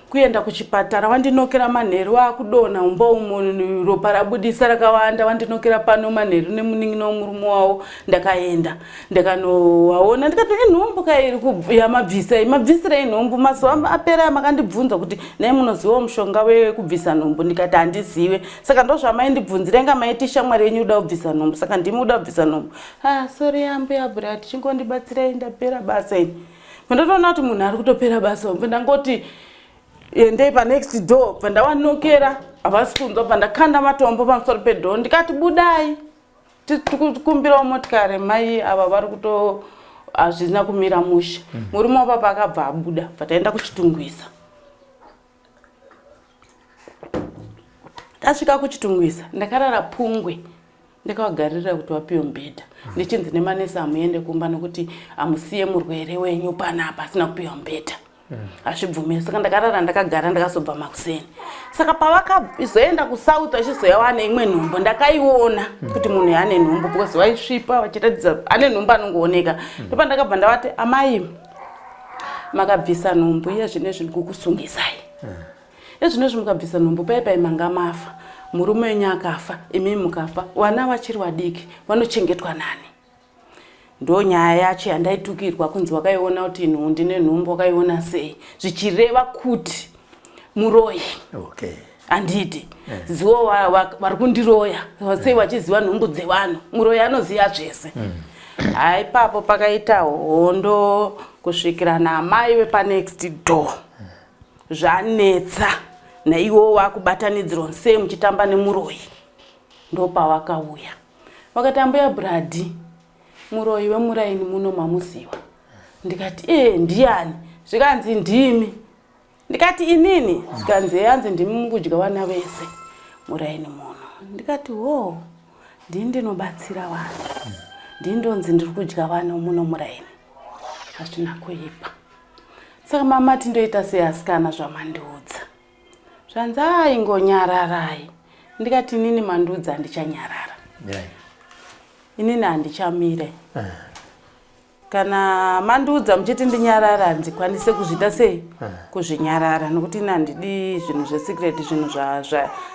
kuenda kuchipatara, wandinokera manheru akudonha umba umo ropa rabudisa rakawanda, wandinokera pano manheru nemunin'ina wemurume wavo. Ndakaenda ndakanovaona ndikati inhumbu ka iri yamabvisa iyi, mabvisirei nhumbu? Mazuva apera makandibvunza kuti nhai munozivawo mushonga wekubvisa nhumbu, ndikati handizive. Saka ndozvamaindibvunzira, inga maiti shamwari yenyu uda kubvisa nhumbu, saka ndimi uda kubvisa nhumbu. Ah, sorry ambuya Brad, chingondibatsirai ndapera basa ini. Ndotoona kuti munhu ari kutopera basa, bva ndangoti endei panext door, bva ndawanokera havasi kunzwa, bva ndakanda matombo pamusoro pedoor ndikati budai tikumbirawo motikari, mai ava vari kuto hazvina kumira mushe. Murume wapapa akabva abuda, bva taenda kuChitungwiza. Tasvika kuChitungwiza ndakarara pungwe, ndakavagarira kuti vapiwe mubhedha, ndichinzi nemanesi hamuende kumba nokuti hamusiye murwere wenyu panapa asina kupiwa mubhedha, hazvibvumiri. Saka ndakarara ndakagara, ndakazobva makuseni. Saka pavakazoenda kuSouth vachizoya wane imwe nhumbu, ndakaiona kuti munhu yaane nhumbu because vaisvipa vachiratidza ane nhumbu anongooneka. Ndopandakabva ndavati amai makabvisa nhumbu iye zvino izvi ndikukusungisai. Ezvinezvi mukabvisa nhumbu pai pai manga mafa, murume wenyu akafa, imi mukafa, vana vachiri vadiki vanochengetwa nani? Ndo nyaya yacho yandaitukirwa kunzi wakaiona kuti ndine nhumbu wakaiona sei, zvichireva kuti muroyi. Handiti zivo vari kundiroya sei vachiziva nhumbu dzevanhu? Muroyi anoziva zvese. Hai, ipapo pakaita hondo kusvikira naamai vepanext door. Zvanetsa naiwo wakubatanidzirwa sei muchitamba nemuroyi. Ndopawakauya vakati ambuya Bradi, muroyi wemuraini muno mamuziva? Ndikati ee, ndiani? Zvikanzi ndimi. Ndikati inini? Zvikanzi hanzi ndimi mukudya vana vese muraini muno. Ndikati ho, ndini ndinobatsira vanhu, ndini ndonzi ndiri kudya vana muno muraini, hazvina kuipa. Saka mamati ndoita sei asikana zvamandiudza? Zvanzi aingonyararai. Ndikati inini mandiudza handichanyarara, inini handichamire. Kana mandiudza muchiti ndinyarara, handikwanise kuzviita sei kuzvinyarara, nokuti ini handidi zvinhu zvesecret, zvinhu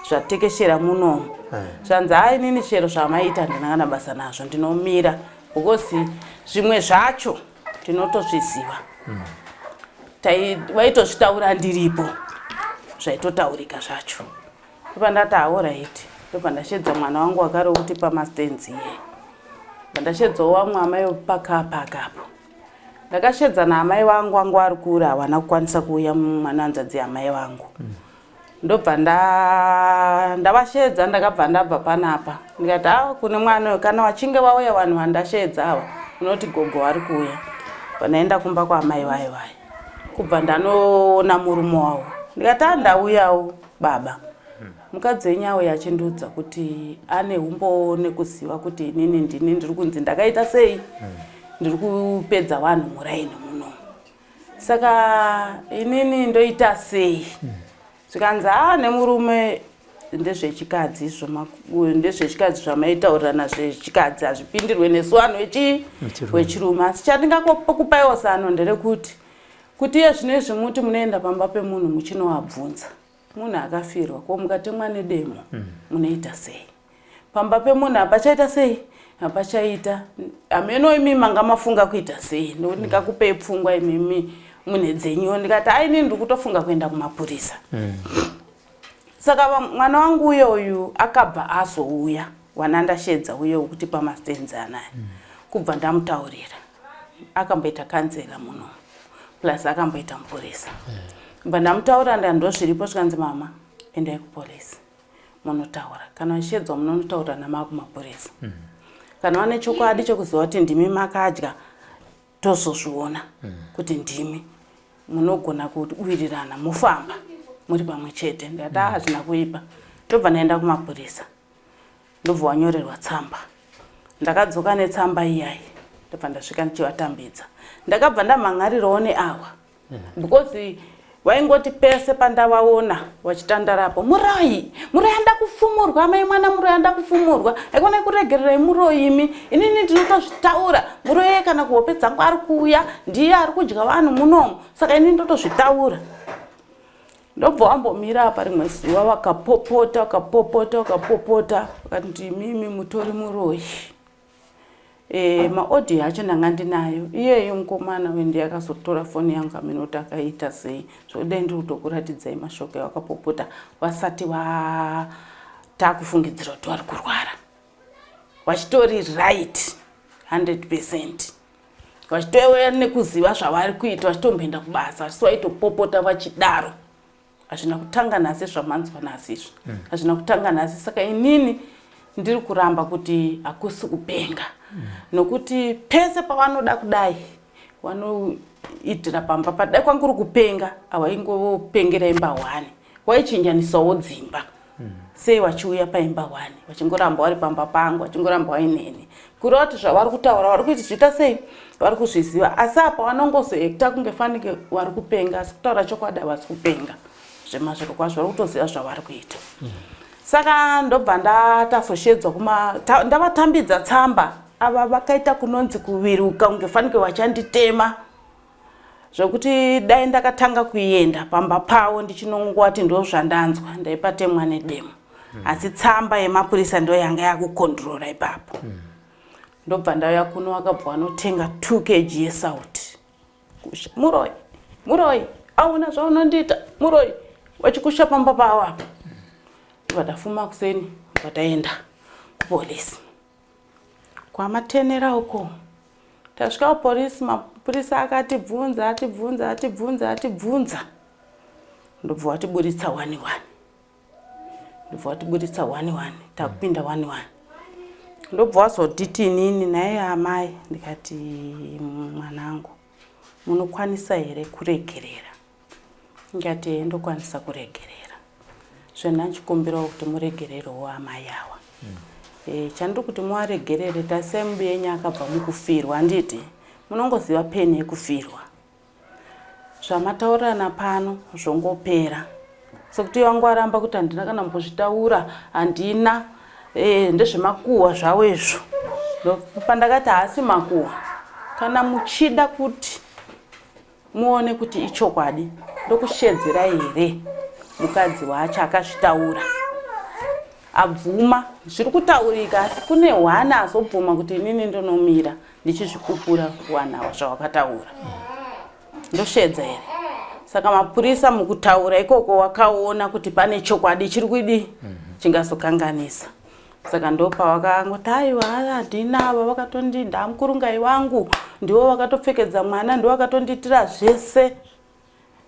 zvatekeshera munomu. Zvanzi ha, inini chero zvamaita handina kana basa nazvo, ndinomira because zvimwe zvacho tinotozviziva. Vaitozvitaura ndiripo, zvaitotaurika zvacho. Ndopandati alright, ndopandashedza mwana wangu wakare wekuti pamastands iye, ndashedzawo vamwe amai vepakapakapo. Ndakashedza naamai vangu, vangu vari kure, havana kukwanisa kuuya, mwana hanzvadzi yamai vangu. Ndobva ndavashedza, ndakabva ndabva panapa ndikati a kune mwana uyu, kana vachinge vauya vanhu vandashedza ava unoti gogo vari kuuya. Pandaenda kumba kwaamai vayo vayo, kubva ndanoona murume wavo, ndikati a ndauyawo baba, mukadzi wenyu auya achindiudza kuti ane umbowo nekuziva kuti inini ndini ndiri kunzi ndakaita sei, ndiri kupedza vanhu muraini muno, saka inini ndoita sei? Zvikanzi haa nemurume ndezvechikadzi izvo ndezvechikadzi zvamaitaurirana zvechikadzi hazvipindirwe nesu vanhu vechirume asi chandingakupaiwo zano nderekuti kuti iye zvino izvi muti munoenda pamba pemunhu muchinovabvunza munhu akafirwa ko mukatemwa nedemo munoita sei pamba pemunhu hapachaita sei hapachaita hameno imi manga mafunga kuita sei nokuti ndingakupei pfungwa imimi mune dzenyuwo ndikati aini ndiri kutofunga kuenda kumapurisa Saka mwana wangu uye uyu akabva azouya wanandashedza uye wekuti pamastands anaya kubva ndamutaurira akamboita kanzela muno plus akamboita mupurisa bva ndamutaurira nda ndozviripo zvikanzi mama endai kupolisi munotaura kana vachishedzwa munonotaura namakumapurisa kana vane chokwadi chekuziva kuti ndimi makadya tozozviona kuti ndimi munogona kuwirirana mofamba muri pamwe chete ndikati ah, hazvina kuipa ndobva ndaenda kumapurisa ndobva wanyorerwa tsamba ndakadzoka netsamba iyayi ndobva ndasvika ndichivatambidza ndakabva ndamhan'arirawo neawa because vaingoti pese pandavaona vachitandarapo muroyi muroyi anda kufumurwa amai mwana muroyi anda kufumurwa aikona kuregererai muroyi imi inini ndinotozvitaura muroyi kana kuhope dzangu ari kuuya ndiye ari kudya vanhu munomu saka inini ndotozvitaura ndobva wambomira apa rimwe zuva vakapopota vakapopota vakapopota vakati imimi mutori muroyi E, maaudio acho ndanga ndinayo iyeyu mukomana uyu ndiye akazotora foni yangu amene kuti akaita sei zvekudai ndiri kutokuratidzai mashoko awakapopota vasati vatakufungidzira kuti vari kurwara vachitori right 100 percent vachitouya nekuziva zvavari kuita vachitomboenda kubasa asi vaitopopota vachidaro hazvina kutanga nhasi zvamanzwa nhasi izvi mm. hazvina mm. kutanga nhasi saka inini ndiri kuramba kuti hakusi kupenga mm. nokuti pese pavanoda kudai vanoitira pamba padai kwanguri kupenga hawaingopengera imba hwani waichinjanisawo dzimba mm. sei vachiuya paimba hwani vachingoramba vari pamba pangu vachingoramba vaineni kureva kuti zvavari kutaura vari kuiti zviita sei vari kuzviziva asi apa vanongozoekta kunge fanike vari kupenga asi kutaura chokwadi havasi kupenga zvemazviro kwazvo vari kutoziva zvavari kuita mm. Saka ndobva ndatazoshedzwa kuma ndavatambidza tsamba ava vakaita kunonzi kuviruka kunge fanike vachanditema zvekuti dai ndakatanga kuenda pamba pavo ndichinongowati ndozvandanzwa ndaipatemwa nedemo mm. asi tsamba yemapurisa ndo yanga yakukondrora ipapo mm. ndobva ndauya kuno wakabva wanotenga 2 kg yesauti kusha muroyi muroyi auna zvaunondiita muroyi wachikusha pamba pavo apa ndobva ndafuma kuseni ndobva taenda kupolisi kwamatenera uko tasvika kupolisi mapurisa akatibvunza atibvunza atibvunza atibvunza ndobva watiburitsa one one ndobva watiburitsa one one takupinda one one ndobva wazotiti inini naye amai ndikati mwanangu munokwanisa here kuregerera ndikati ee ndokwanisa kuregerera zvenachikumbirawo kuti muregererewo amai awa mm. E, chandiri kuti muwaregerere tasai mubenyu akabva mukufirwa handiti munongoziva peni yekufirwa Zvamataurirana pano zvongopera sekuti wangu aramba kuti handina kana mbozvitaura handina e, ndezvemakuhwa zvavo izvo pandakati haasi makuhwa kana muchida kuti muone kuti ichokwadi ndokushedzerai here mukadzi wacho akazvitaura abvuma zviri kutaurika asi kune hwana azobvuma kuti inini ndonomira ndichizvipupura wana zvawakataura ndoshedza here saka mapurisa mukutaura ikoko wakaona kuti pane chokwadi chiri kudi mhm. chingazokanganisa saka ndopawakangoti aiwa handina ava vakatondi ndamukurungai wangu ndiwo vakatopfekedza mwana ndiwo vakatondiitira zvese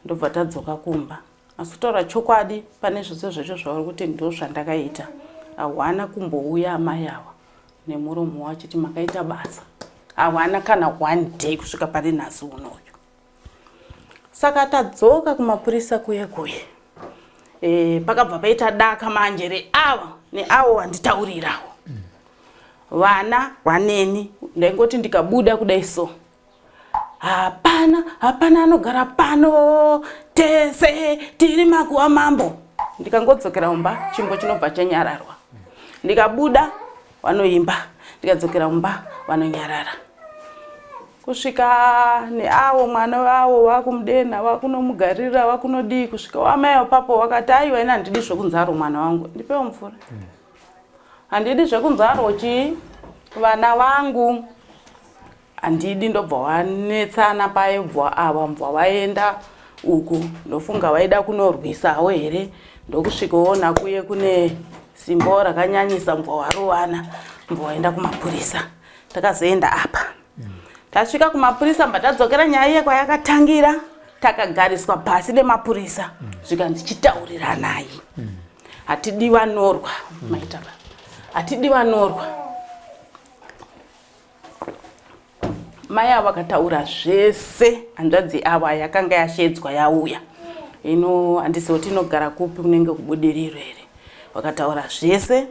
ndobva tadzoka kumba Asi kutaura chokwadi pane zvose zvacho zvauri kuti ndozvandakaita hawana kumbouya amai awa nemuromo wachiti makaita basa hawana kana one day kusvika pane nhasi unoyu saka tadzoka kumapurisa kuye kuye e, pakabva paita daka manje reava neavo vanditaurirawo vana waneni ndaingoti ndikabuda kudai so hapana hapana anogara pano Tese tiri makuwa mambo. Ndikangodzokera mumba, chimbo chinobva chanyararwa. Ndikabuda vanoimba, ndikadzokera mumba vanonyarara. Kusvika neawo mwana wawo wakumudena wakunomugarira wakunodii kusvika wamai apapo wakati aiwa ini handidi zvekunzaro mwana wangu ndipewo mvura. Handidi zvekunzaro chii vana vangu handidi ndobva wanetsana paye bva ava mbva waenda uku ndofunga waida kunorwisawo here ndokusvikoona kuye kune simbawo rakanyanyisa mbva warowana mbva waenda kumapurisa takazoenda apa tasvika kumapurisa mba tadzokera nyaya iye kwayakatangira takagariswa pasi nemapurisa zvikanzi chitauriranai hatidi vanorwa maita hatidi vanorwa mai avo vakataura zvese hanzvadzi avo yakanga yashedzwa yauya ino handizivi kuti inogara kupi kunenge kubudiriro here vakataura zvese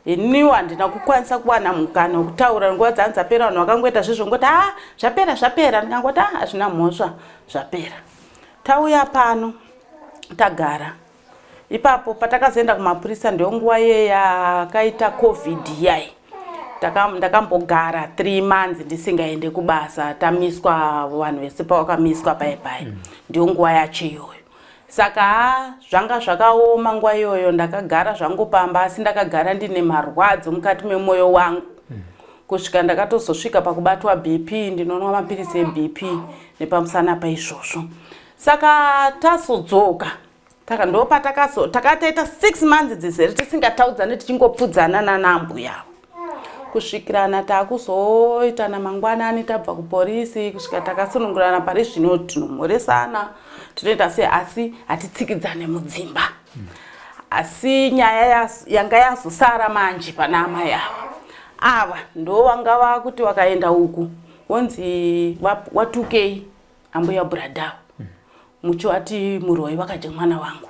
iniwo handina kukwanisa kuwana mukana wekutaura nguva dzangu dzapera vanhu vakangoita zvezvo ngoti a ah, zvapera zvapera ndikangoti a ah, hazvina mhosva zvapera tauya pano tagara ipapo patakazoenda kumapurisa ndiyo nguva iye yakaita covid iyai ndakambogara 3 months ndisingaende kubasa tamiswa vanhu vese pawakamiswa paye paye mm. ndiyo nguva yacho iyoyo saka ha zvanga zvakaoma nguva iyoyo ndakagara zvangu pamba asi ndakagara ndine marwadzo mukati memwoyo wangu mm. kusvika ndakatozosvika pakubatwa bp ndinonwa mapiritsi ebp nepamusana paizvozvo saka tazodzoka taka ndopatakazo takataita 6 months dzizere tisingataudzane tichingopfudzana nana ambuya kusvikirana takuzoitana mangwanani tabva kuporisi kusvika takasunungurana pari zvino tinomhoresana tinoita sei asi hatitsikidzane mudzimba asi nyaya yanga yazosara manje pana amai ava ava ndo vanga vakuti vakaenda uku wonzi watukei ambuya bradawo muchiwati muroyi vakadya mwana wangu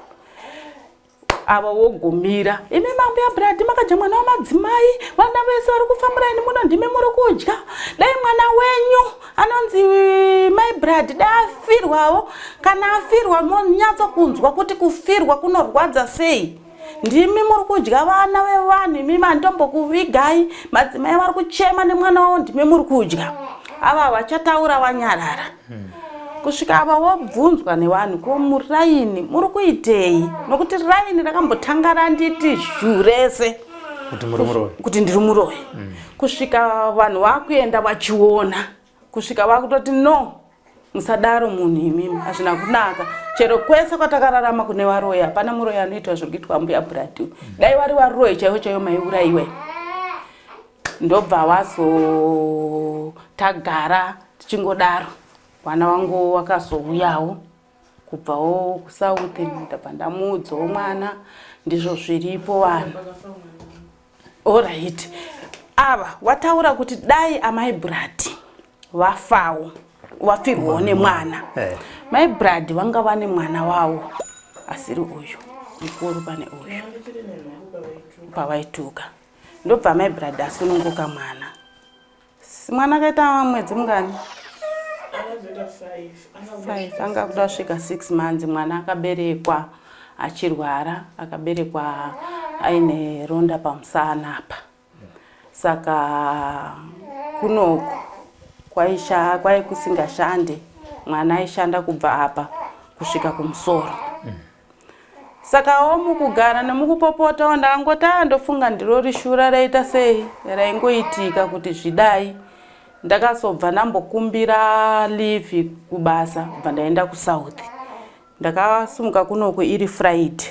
ava wogumira imi mambuya bradi makadya mwana wamadzimai vana vese vari kufa muraini muno ndimi muri kudya dai mwana wenyu anonzi mai bradi dai afirwawo kana afirwa monyatso kunzwa kuti kufirwa kunorwadza sei ndimi muri kudya vana vevanhu imi mandombokuvigai madzimai vari kuchema nemwana wavo ndimi muri kudya ava vachataura vanyarara hmm. kusvika ava wobvunzwa nevanhu ko muraini muri kuitei nokuti raini rakambotanga randiti zhu rese kuti ndiri muroyi hmm. kusvika vanhu vakuenda vachiona kusvika vakutoti no musadaro munhu imimi hazvina kunaka chero kwese kwatakararama kune varoyi hapana muroyi anoitwa zviri kuitwa mbuya brati dai vari varoyi chaivo chaivo maiuraiwe ndobva wazotagara tichingodaro mwana wangu wakazouyawo kubvawo kusouth ndabva ndamuudzawo mwana ndizvo zviripo vanhu Alright. Ava wataura kuti dai amai Brad vafawo vafirwawo nemwana. Eh. Mai Brad vanga vane mwana wavo asiri uyu mukuru pane uyu pavaituka. Ndobva mai Brad asununguka mwana. Mwana akaita mwedzi mungani? Five. Anga kuda kusvika 6 months mwana akaberekwa achirwara akaberekwa aine ronda pamusana apa. Saka kunoku kwaisha kwai kusingashande mwana aishanda kubva apa kusvika kumusoro. Sakawo mukugara nemukupopotawo ndakangoti ah ndofunga ndiro rishura raita sei raingoitika kuti zvidai. Ndakazobva ndambokumbira leave kubasa bva ndaenda kusouth. Ndakasumuka kunoku iri Friday.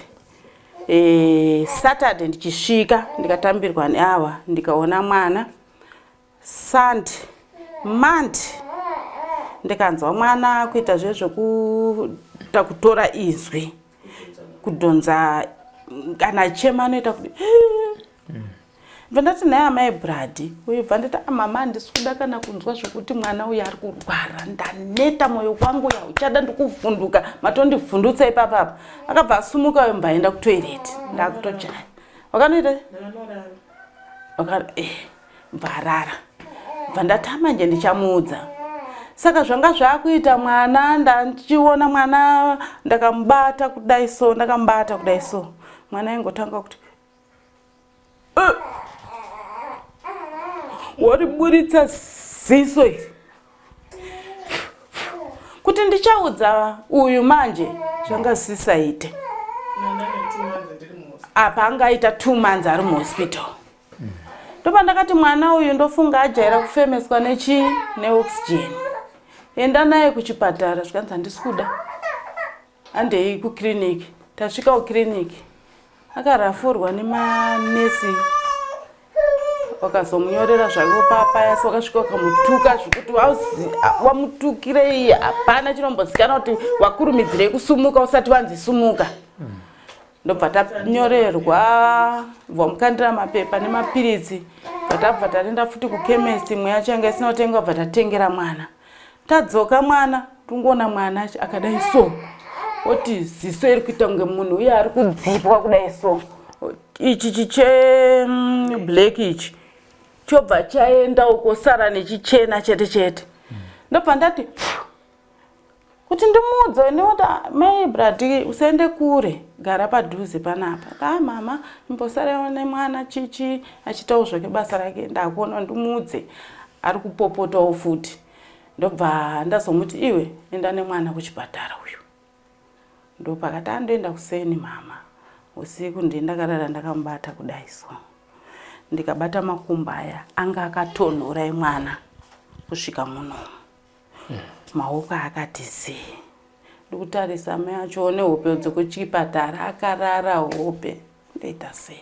E, Saturday ndichisvika ndikatambirwa neawa ndikaona mwana Sunday, Monday ndikanzwa mwana akuita zve zvekuita kutora izwi kudhonza kana chema anoita kuti bva ndati nhai amai bradi uyu bva ndati ah, mama handisi kuda kana kunzwa zvekuti mwana uyu ari kurwara ndaneta mwoyo kwangu uyu hauchada ndikuvhunduka matondivhundutsa ipapapa akabva asumuka uyu mbaenda kutoireti ndakutojaya wakanoita eh. bva arara bva ndati manje ndichamuudza Saka zvanga zvakuita mwana, ndandichiona mwana ndakamubata kudai so, ndakamubata kudai so, mwana aingotanga kuti woriburitsa ziso iri kuti ndichaudza uyu manje zvanga zvisaite. Apa angaita 2 months ari muhospital. Ndopandakati mwana uyu ndofunga ajaira kufemeswa nechi neoxygen, enda naye kuchipatara. Zvikanzi handisi kuda, handei kukiriniki. Tasvika kukiriniki akarafurwa nemanesi, wakazomunyorera zvake papaya. Si wakasvika wakamutuka zvekuti wamutukirei hapana chinombozikanwa, kuti wakurumidzirei kusumuka usati wanzi sumuka. Ndobva tanyorerwa, bva mukandira mapepa nemapiritsi, bva tabva taenda futi kuchemist. Imwe yacho yanga isina kutenga, bva tatengera mwana. Tadzoka mwana, tingoona mwana akadai so, oti ziso iri kuita kunge munhu uye ari kudzipwa kudai so, ichi chiche black ichi chobva chaenda uko, sara nechichena chete chete. Ndobva ndati kuti ndimuudze nekuti mai Bradi, usaende kure, gara padhuze panapa. A mama, imbosarawo nemwana chichi achitawo zvake basa rake. Ndakuona ndimuudze ari kupopotawo futi. Ndobva ndazomuti, iwe enda nemwana kuchipatara uyu. Ndopakati andoenda kuseni mama. Usiku ndiye ndakarara ndakamubata kudai so, ndikabata makumbo aya anga akatonhora emwana kusvika munomu, maoko akati zii. Ndikutarisa mai acho nehope dzekuchipatara, akarara hope. Ndoita sei?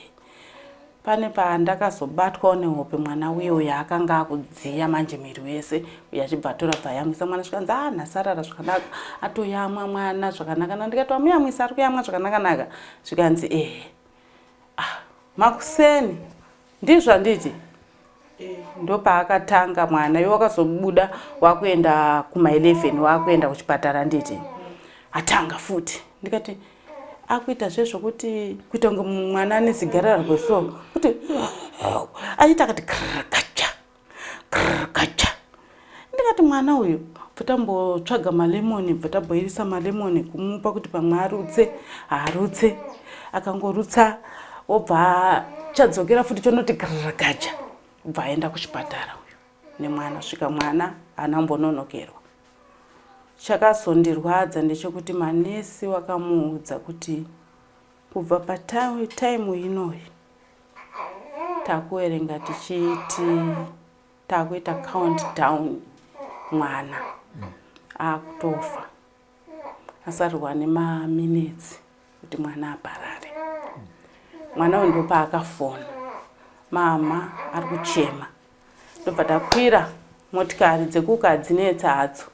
Pane pandakazobatwawo nehope, mwana uye uyo akanga akudziya manje miri wese uyo, achibva atora, bva yamwisa mwana. Zvikanzi, a nhasi arara zvakanaka, atoyamwa mwana zvakanaka. Ndikati, wamuyamwisa, ari kuyamwa zvakanaka-naka? Zvikanzi, ehe. Ah, makuseni ndizvo handiti? Ndopaakatanga mwana iwe wakazobuda wakuenda kuma11, wakuenda kuchipatara, nditi atanga futi. Ndikati akuita zvezvokuti kuita kunge mwana ane zigararwe so, kuti aita akati krkacha krkacha. Ndikati mwana uyu, bva tambotsvaga malemoni, bva tabhoirisa malemoni kumupa kuti pamwe arutse. Haarutse, akangorutsa obva chadzokera futi, chonoti krkacha. Bva aenda kuchipatara uyu nemwana, svika mwana haana kumbononokerwa. Chakazondirwadza ndechekuti manesi wakamuudza kuti kubva pataimu inoyi takuverenga tichiti takuita count down, mwana akutofa, asarirwa nemaminitsi kuti mwana aparare. Mwana uyu ndopaakafona, mama ari kuchema. Ndobva takwira motikari dzekuka, hadzinetsa hadzo.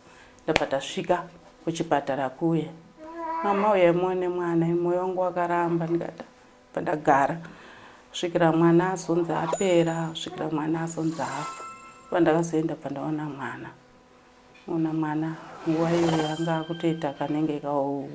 Ndobva tasvika kuchipatara kuye, mama uyai muone mwana. Mwoyo wangu wakaramba. Ndikati bva ndagara kusvikira mwana azonzi apera, kusvikira mwana azonzi afa. Bva ndakazoenda, bva ndaona mwana. Ona mwana nguva iyoyo anga akutoita kanenge kau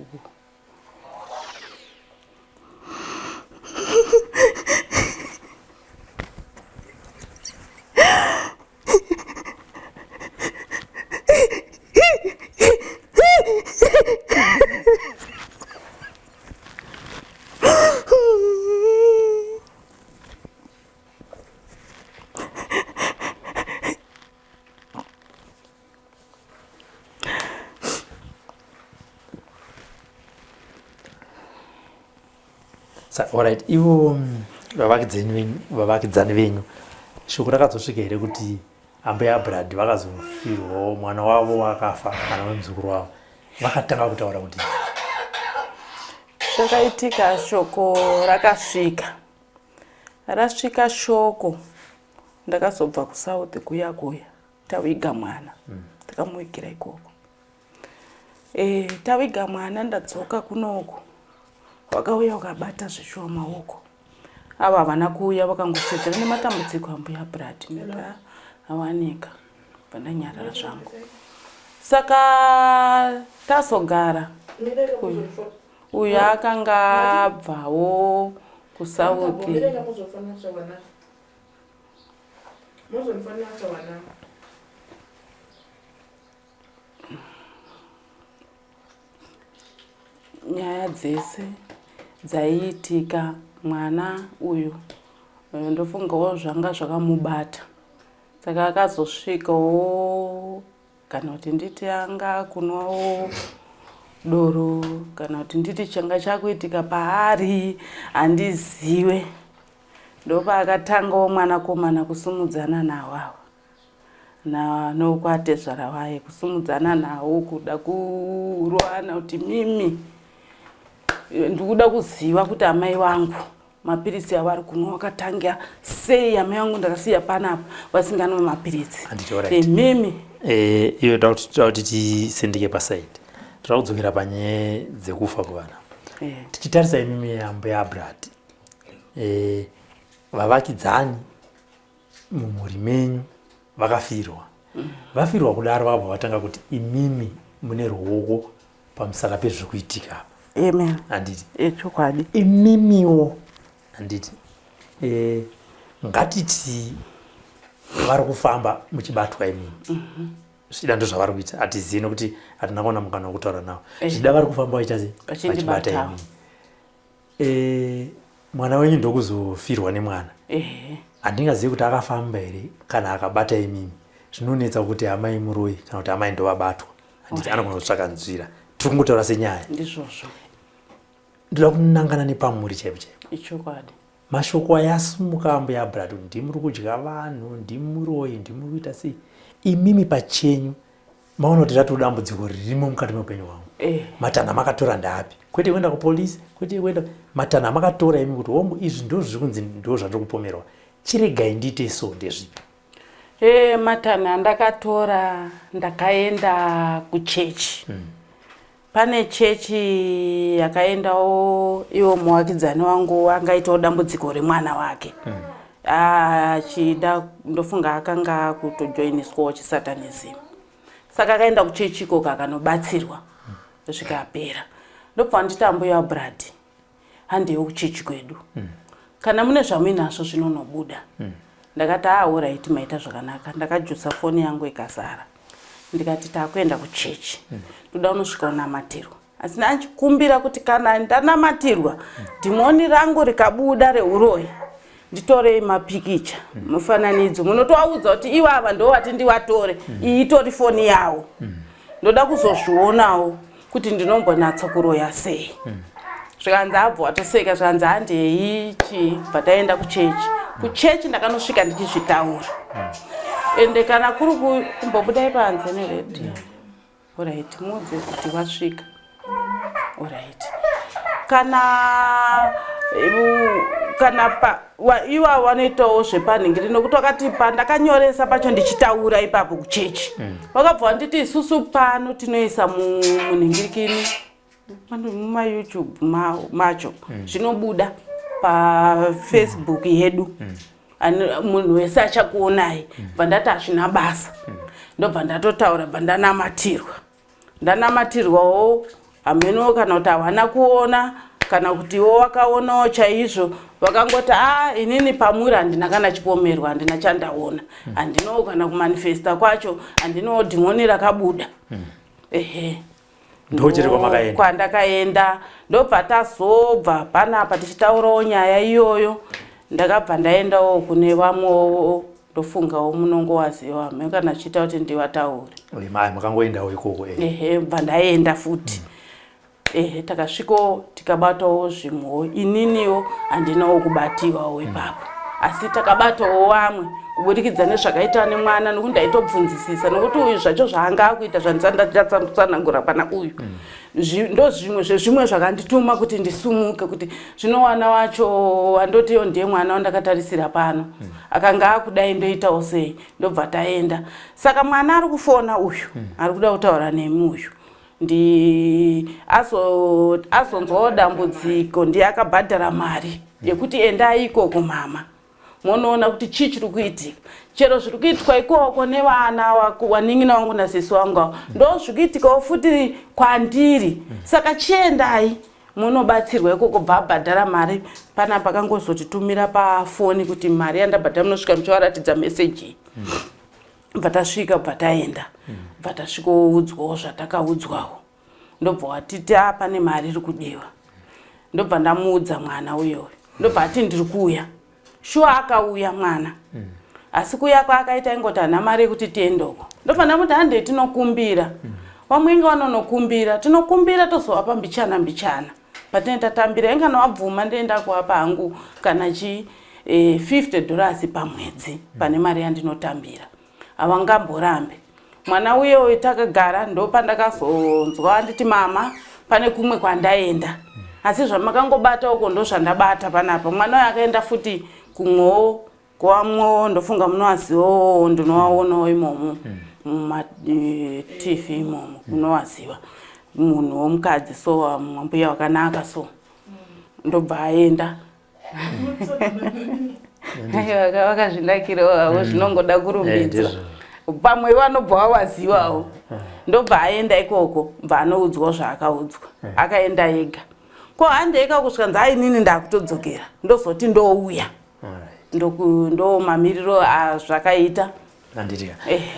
Alright, ivo vavakidzani venyu, shoko rakazosvika here kuti ambuya Brad vakazofirwawo mwana wavo wakafa kana wemuzukuru wavo? Vakatanga kutaura kuti Zvakaitika, shoko rakasvika, rasvika shoko, ndakazobva kuSouth kuya kuya taviga mwana. Takamuvigira ikoko. Taviga mwana, ndadzoka kunoku, wakauya ukabata zvishuwa maoko. Ava havana kuuya, vakangosvedzera nematambudziko ambuya Brad ndati awanika. Pandanyarara zvangu. Saka tazogara, uyu akanga abvawo kuSouth. Muzondifonera after 1 hour. Nyaya dzese dzaiitika mwana uyu eh, ndofungawo zvanga zvakamubata saka akazosvikawo kana kuti nditi anga akunwawo doro kana kuti nditi changa chakuitika paari handiziwe ndopaakatangawo mwanakomana kusumudzana nawo awa nokwatezvara waye kusumudzana nawo kuda kuroana kuti mimi ndikuda kuziva kuti amai vangu mapiritsi avari kunwa wakatanga sei amai vangu ndakasiya panapa vasinganwe mapiritsi imimi eh, iyo toda kuti tisendeke pasaidi toda kudzokera panyaya dzekufa kuvana eh. tichitarisa imimi yambo yabrad eh, vavakidzani mumhuri menyu vakafirwa vafirwa kudaro vakabva vatanga kuti imimi mune ruoko pamusaka pezviri kuitika apa amen handiti echokwadi imimiwo handiti e, ngatiti vari kufamba muchibatwa imimi mhm. zvichida ndo zvavari kuita hatizivi nokuti hatina kuona mukana wekutaura navo eh. zvichida vari kufamba vachiita se vachibata imimi E, mwana wenyu ndokuzofirwa nemwana handingazivi kuti akafamba here kana akabata imimi zvinonetsa kuti amai muroyi kana kuti amai ndovabatwa handiti anogona kutsvaka nzira tiri kungotaura senyaya ndizvozvo ndoda kunangana nepamuri chaipo chaipo ichokwadi mashoko ayasumuka ambuya abrad ndimuri kudya vanhu ndimuroyi ndimuri kuita sei imimi pachenyu maona kuti ratoo dambudziko ririmo mukati meupenyu hwangu eh. matanho amakatora ndaapi kwete kuenda kupolisi kwete kuenda matanho amakatora imi kuti hongu izvi ndo zviri kunzi ndo zvandiri kupomerwa chiregai ndiite so ndezvipi e, matanho andakatora ndakaenda kuchechi mm. Pane chechi yakaendawo iwo muwakidzani wangu angaitawo dambudziko remwana wake mm. achida mm. ndofunga akanga akutojoiniswawo chisatanism saka akaenda kuchechi ikoko akanobatsirwa mm. zvikapera ndobva nditi ambuya brad handiyo kuchechi kwedu mm. kana mune zvamuinazvo zvinonobuda mm. ndakati aaoraiti ah, maita zvakanaka ndakajusa foni yangu ikazara ndikati takuenda kuchechi mm. ndoda unosvika unamatirwa asi ndachikumbira kuti kana ndanamatirwa mm. dhimoni rangu rikabuda reuroyi nditorei mapikicha mm. mufananidzo munotovaudza kuti ivava ndovati ndivatore mm. iyi itori foni yawo mm. ndoda kuzozvionawo kuti ndinombonatsa kuroya sei mm. zvikanzi abva watoseka zvikanzi handei chii bva taenda kuchechi kuchechi ndakanosvika ndichizvitaura ende kana kuri kumbobudai panze neredhiyo orit muudze kuti wasvika orit kana kana pa iwa wanoitawo zvepanhingiri nokuti wakati pandakanyoresa pacho ndichitaura ipapo kuchechi mm. vakabva vanditi isusu pano tinoisa munhingirikini mumayoutube macho mm. zvinobuda pafacebook yedu mm. munhu wese achakuonai mm. bva ndati hazvina basa mm. ndobva ndatotaura bva ndanamatirwa ndanamatirwawo hameno kana kuti hawana kuona kana kuti iwo wakaonawo chaizvo vakangoti a ah, inini pamuri handina kana chipomerwa handina chandaona hmm. handinawo kana kumanifesta kwacho handinawo dhimoni rakabuda hmm. ehe ndochiri kwamakaenda kwandakaenda ndobva tazobva panapa tichitaurawo nyaya iyoyo ndakabva ndaendawo kune vamwewo ndofungawo munongowaziva hameno kana chiita kuti ndivataure mai makangoendawo ikoko eh. ehe bva ndaenda futi mm. Ehe takasvikawo tikabatawo zvimwewo ininiwo handinawo kubatiwawo mm. ipapo asi takabatawo vamwe kuburikidza nezvakaita nemwana nokuti ndaitobvunzisisa nokuti uyu zvacho zvaanga akuita zvandisandachatsanangura pana uyu mm. Ndozvimwe zvezvimwe zvakandituma kuti ndisumuke kuti zvino wana wacho wandotiyo ndiye mwana wandakatarisira pano mm. akanga akudai ndoitawo sei ndobva taenda saka mwana ari kufona uyu mm. ari kuda kutaura nemi uyu ndi azonzwawo dambudziko ndiye akabhadhara mari yekuti endai ikoko mama monoona kuti chii chiri kuitika chero zviri kuitwa ikoko nevana wanin'ina wangu nasisi wangu avo ndo zviri kuitikawo futi kwandiri saka chiendai munobatsirwa ikoko bva abhadhara mari panapa akangozotitumira pafoni kuti mari yandabhadhara munosvika muchivaratidza meseji bva tasvika bva taenda bva tasvikoudzwawo zvatakaudzwawo. Ndobva watiti a pane mari iri kudiwa. Ndobva ndamuudza mwana uyoyo. Ndobva ati ndiri kuuya. Shuwa akauya mwana. Asi kuuya kwaakaita ingoti hana mari yekuti tiende uko. Ndobva ndamuti handei tinokumbira. Vamwe inge vanonokumbira. Tinokumbira tozovapa mbichana mbichana. Patinenge tatambira inga wabvuma ndoenda kuvapa hangu kana chi 50 dollars pamwedzi pane mari yandinotambira. Havangamborambe. Mwana uye uyu takagara ndopandakazonzwa anditi mama pane kumwe kwandaenda. Asi zvamakangobata uko ndozvandabata panapa. Mwana uyu akaenda futi kumwewo kwamwewo ndofunga munowazivawo ndinowaonawo imomo muma TV imomo munowaziva munhu womukadzi so mbuya wakanaka so ndobva aenda. Vakazvinakirawo havo zvinongoda kurumbidzwa. Pamwe vanobva vawazivawo. Ndobva aenda ikoko bva anoudzwa zvaakaudzwa. Akaenda ega. Ko handeika kusvika nzi ainini ndakutodzokera. Ndozoti ndouya. Ndo mamiriro azvakaita. Handitika.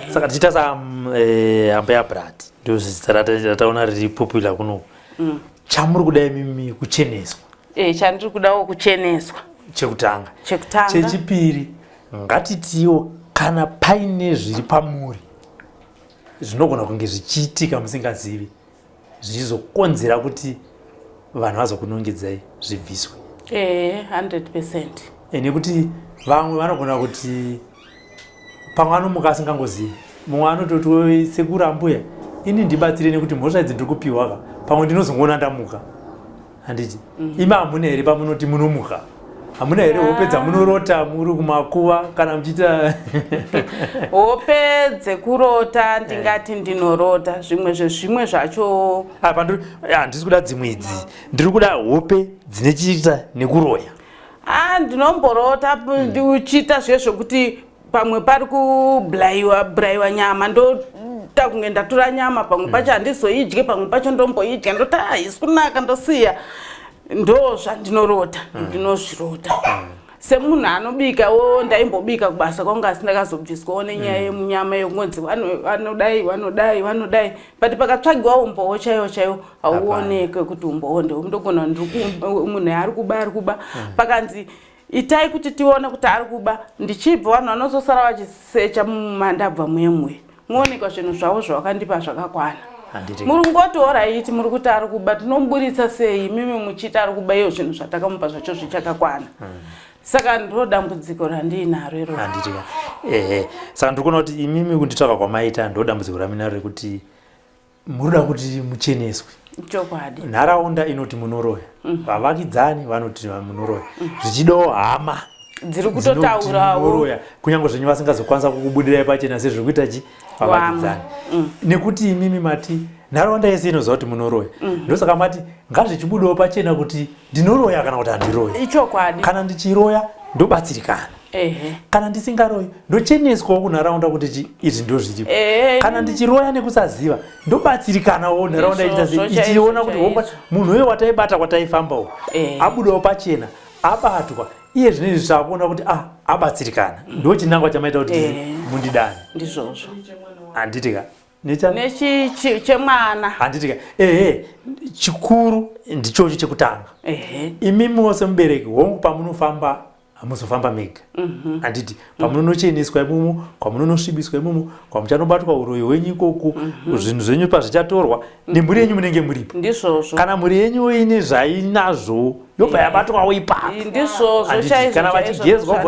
Saka tichiita sa ambuya Brad ndo zita rataona riri popular kuno. Chamuri kuda imimi kucheneswa. Chandiri kudawo kucheneswa. Chekutanga. Chekutanga. Chechipiri ngatitiwo kana paine zviri pamuri zvinogona kunge zvichiitika musingazivi zvichizokonzera kuti vanhu vazokunongedzai zvibviswe. 100%. Nekuti vamwe vanogona kuti pamwe anomuka asingangozivi, mumwe anototi sekuru ambuya ini ndibatsire nekuti mhosva idzi ndiri kupiwa ka, pamwe ndinozongoona ndamuka. Handiti imi hamuna here pamunoti munomuka? Hamuna here hope dzamunorota muri kumakuva kana muchiita hope dzekurota? Ndingati ndinorota zvimwe zvezvimwe zvacho. Handisi kuda dzimwe idzi, ndiri kuda hope dzine chiita nekuroya. Ndinomborota ndichiita zviye zvekuti pamwe pari kubrayiwa brayiwa nyama, ndoita kunge ndatora nyama, pamwe pacho handizoidye, pamwe pacho ndomboidya, ndoti haisi kunaka, ndosiya. Ndo zvandinorota, ndinozvirota semunhu anobikawo. Ndaimbobika kubasa kwangu, asi ndakazobviswawo nenyaya yemunyama yekungonzi vanodai vanodai vanodai, but pakatsvagiwa umbowo chaiwo chaiwo hauonekwe kuti umbowo ndewo. Ndogona munhu ari kuba ari kuba, pakanzi itai kuti tione kuti ari kuba, ndichibva vanhu vanozosara vachisecha mumandabva muye muye, muonekwa zvinhu zvavo zvavakandipa zvakakwana. Muri kungoti alright, muri kuti ari kuba, tinomuburitsa sei imimi muchiti ari kuba, iyo zvinhu zvatakamupa zvacho zvichakakwana? Saka ndiro dambudziko randiinaro iroro. Handitika. Ehe, saka ndiri kuona kuti imimi kunditsvaka kwamaita ndo dambudziko raminaro rekuti munoda kuti mucheneswe. Chokwadi. Nharaunda inoti munoroya, vavakidzani vanoti munoroya, zvichidawo hama dziri kutotaurawo munoroya, kunyange zvenyu vasingazokwanisa kukubudirai pachena sezviri kuita chi vavakidzani, nekuti imimi mati nharaunda yese inoziva kuti munoroya. Ndosaka mati ngazvichibudawo pachena kuti ndinoroya kana kuti handiroyi. Ichokwadi. Kana ndichiroya ndobatsirikana, kana ndisingaroyi ndocheneswawo kunharaunda kuti izvi ndo zviripo. Kana ndichiroya nekusaziva ndobatsirikanawo nharaunda ichiona kuti munhu uyo wataibata kwataifambawo abudawo pachena, abatwa iye zvinezvi zvakuona kuti abatsirikana. Ndo chinangwa chamaita kuti mundidani. Ndizvozvo. Handitika? Nechemwana. Handitika? Ehe, chikuru ndichocho chekutanga. Imimiwo semubereki, hongu, pamunofamba hamuzofamba mega, handiti? Pamunonocheneswa imomo, kwamunonosvibiswa imomo, kwamuchanobatwa uroyi hwenyu ikoko, zvinhu zvenyu pazvichatorwa nemhuri yenyu munenge muripo. Ndizvozvo. Kana mhuri yenyu ine zvainazvo yobva yabatwawo ipapo. Ndizvozvo chaizvo. Kana vachigezwa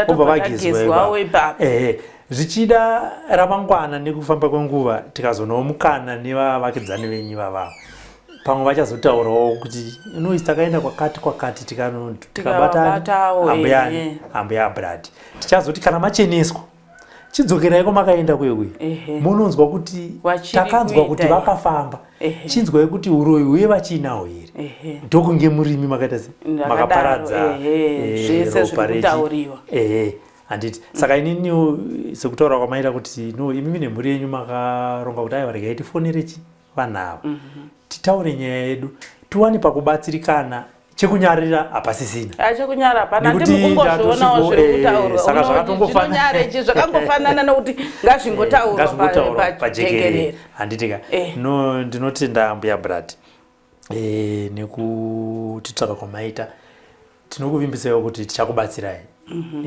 vobva vagezwawo ipapo. Ehe, zvichida ramangwana nekufamba kwenguva tikazonawo mukana nevavakidzani venyu ivavavo, pamwe vachazotaurawo kuti inoisi takaenda kwakati kwakati tikabata ambuyani, ambuya Brad. Tichazoti kana macheneswa chidzokerai kwamakaenda kuye kuye, munonzwa kuti takanzwa kuti vakafamba, chinzwai kuti uroyi huye vachinawo here, ndokunge murimi makaita se makaparadza ropa rechi. Ehe, handiti? Saka inini sekutaura kwamaita kuti no, imimi nemhuri yenyu makaronga kuti aiwa, regai tifonere chi vanhu ava, titaure nyaya yedu, tiwane pakubatsirikana. Chekunyarira hapasisina. Ah, chekunyara hapana, ndimukungozvionawo zviri eh, kutaurwa. Saka zvakatongofanana ichi zvakangofanana nokuti ngazvingotaurwa eh, pajekerere, handiti ka? Eh. No, ndinotenda mbuya Brad nekutitsvaka kwamaita. Tinokuvimbisaiwo kuti tichakubatsirai.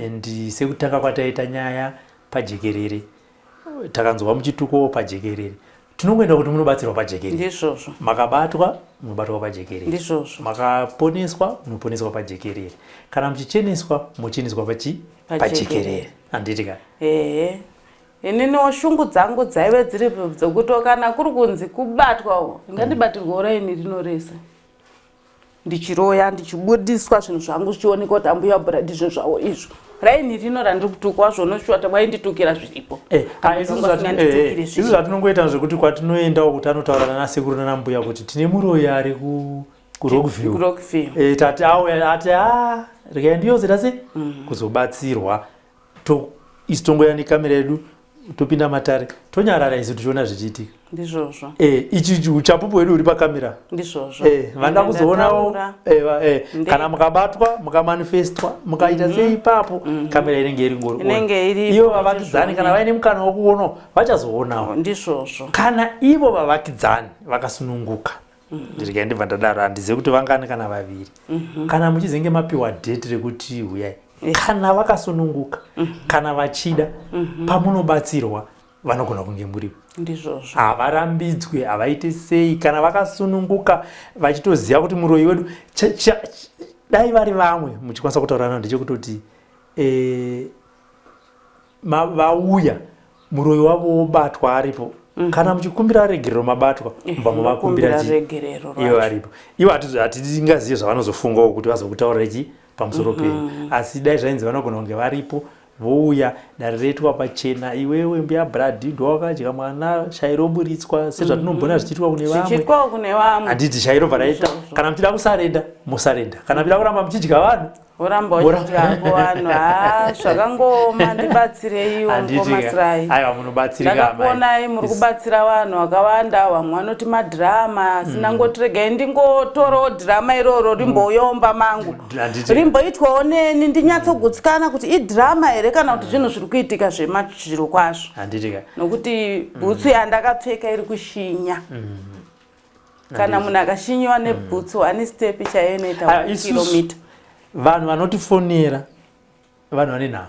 And sekutanga kwataita nyaya pajekerere, takanzwa muchitukowo pajekerere, tinongoenda kuti munobatsirwa pajekerere. Ndizvozvo. Makabatwa, munobatwa pajekerere. Ndizvozvo. Makaponeswa, munoponeswa pajekerere. Kana muchicheneswa, mucheneswa pachi pajekerere, handiti ka? Ehe, ininiwo shungu dzangu dzaive dziri dzekuti kana kuri kunzi kubatwawo, ngandibatirwewo raini rino rese ndichiroya, ndichibudiswa zvinhu zvangu zvichioneka kuti ambuya Bhuradi zvinhu zvavo izvo, raini rino randiri kutukwa zvonoshuwa wainditukira zviripo. Eh, ah, eh, isu zvatinongoita zvekuti kwatinoendawo kuti anotaura nanasekuru nanambuya kuti tine muroyi ari kuRockview, eh, tati auya ati a regai ndiyozoita se kuzobatsirwa. Isu tongoya nekamera yedu, topinda matare, tonyarara isu tichiona zvichiitika. Ndizvozvo. Ichi uchapupu hwedu huri pakamera. Ndizvozvo. Vanoda kuzoonawo kana mukabatwa, mukamanifestwa, mukaita sei ipapo, kamera inenge iri ngori. Inenge iripo. Ivo vavakidzani kana vaine mukana wekuonawo vachazoonawo. Ndizvozvo. Kana ivo vavakidzani vakasununguka, ndirikai ndibva ndadaro, handizivi kuti vangani kana vaviri, kana muchizenge mapiwa date rekuti huyai, kana vakasununguka, kana vachida, pamunobatsirwa vanogona kunge muripo. Ndizvozvo. Havarambidzwe, havaite sei. Kana vakasununguka vachitoziva kuti muroyi wedu, dai vari vamwe muchikwanisa kutaura navo, ndechekutoti vauya, muroyi wavo wobatwa aripo. Kana muchikumbira regerero mabatwa, mubva muvakumbira regerero. Ivo varipo, ivo hatingazive zvavanozofungawo kuti vazokutaurira chi pamusoro penyu. Asi dai zvainzi vanogona kunge varipo, vouya, dare roitwa pachena, iwewe mbuya Bradi ndowakadya mwana, shai roburitswa sezvatinombona zvichiitwa kune vamwe. Zvichiitwawo kune vamwe. Handiti shai robva raita? Kana muchida kusarenda, musarenda. Kana muchida kuramba muchidya vanhu, Voramba vachidyako vanhu. Ha, zvakangooma, ndibatsireiwo. Handiti ka? Mukomasirai. Aiwa, munobatsirika amai. Ndakakuonai muri kubatsira vanhu vakawanda. Vamwe vanoti madhirama, asi ndangoti regai ndingotorawo dhirama iroro rimboyomba mangu, Handiti. rimboitwawo neni, ndinyatsogutsikana kuti idhirama here kana kuti zvinhu zviri kuitika zvemazviro kwazvo. Handiti ka? Nokuti bhutsu yandakapfeka iri kushinya. Kana munhu akashinyiwa nebhutsu, ane step chaiyo inoita Aya, isusu- kilomita. Vanhu vanotifonera vanhu vane nhau.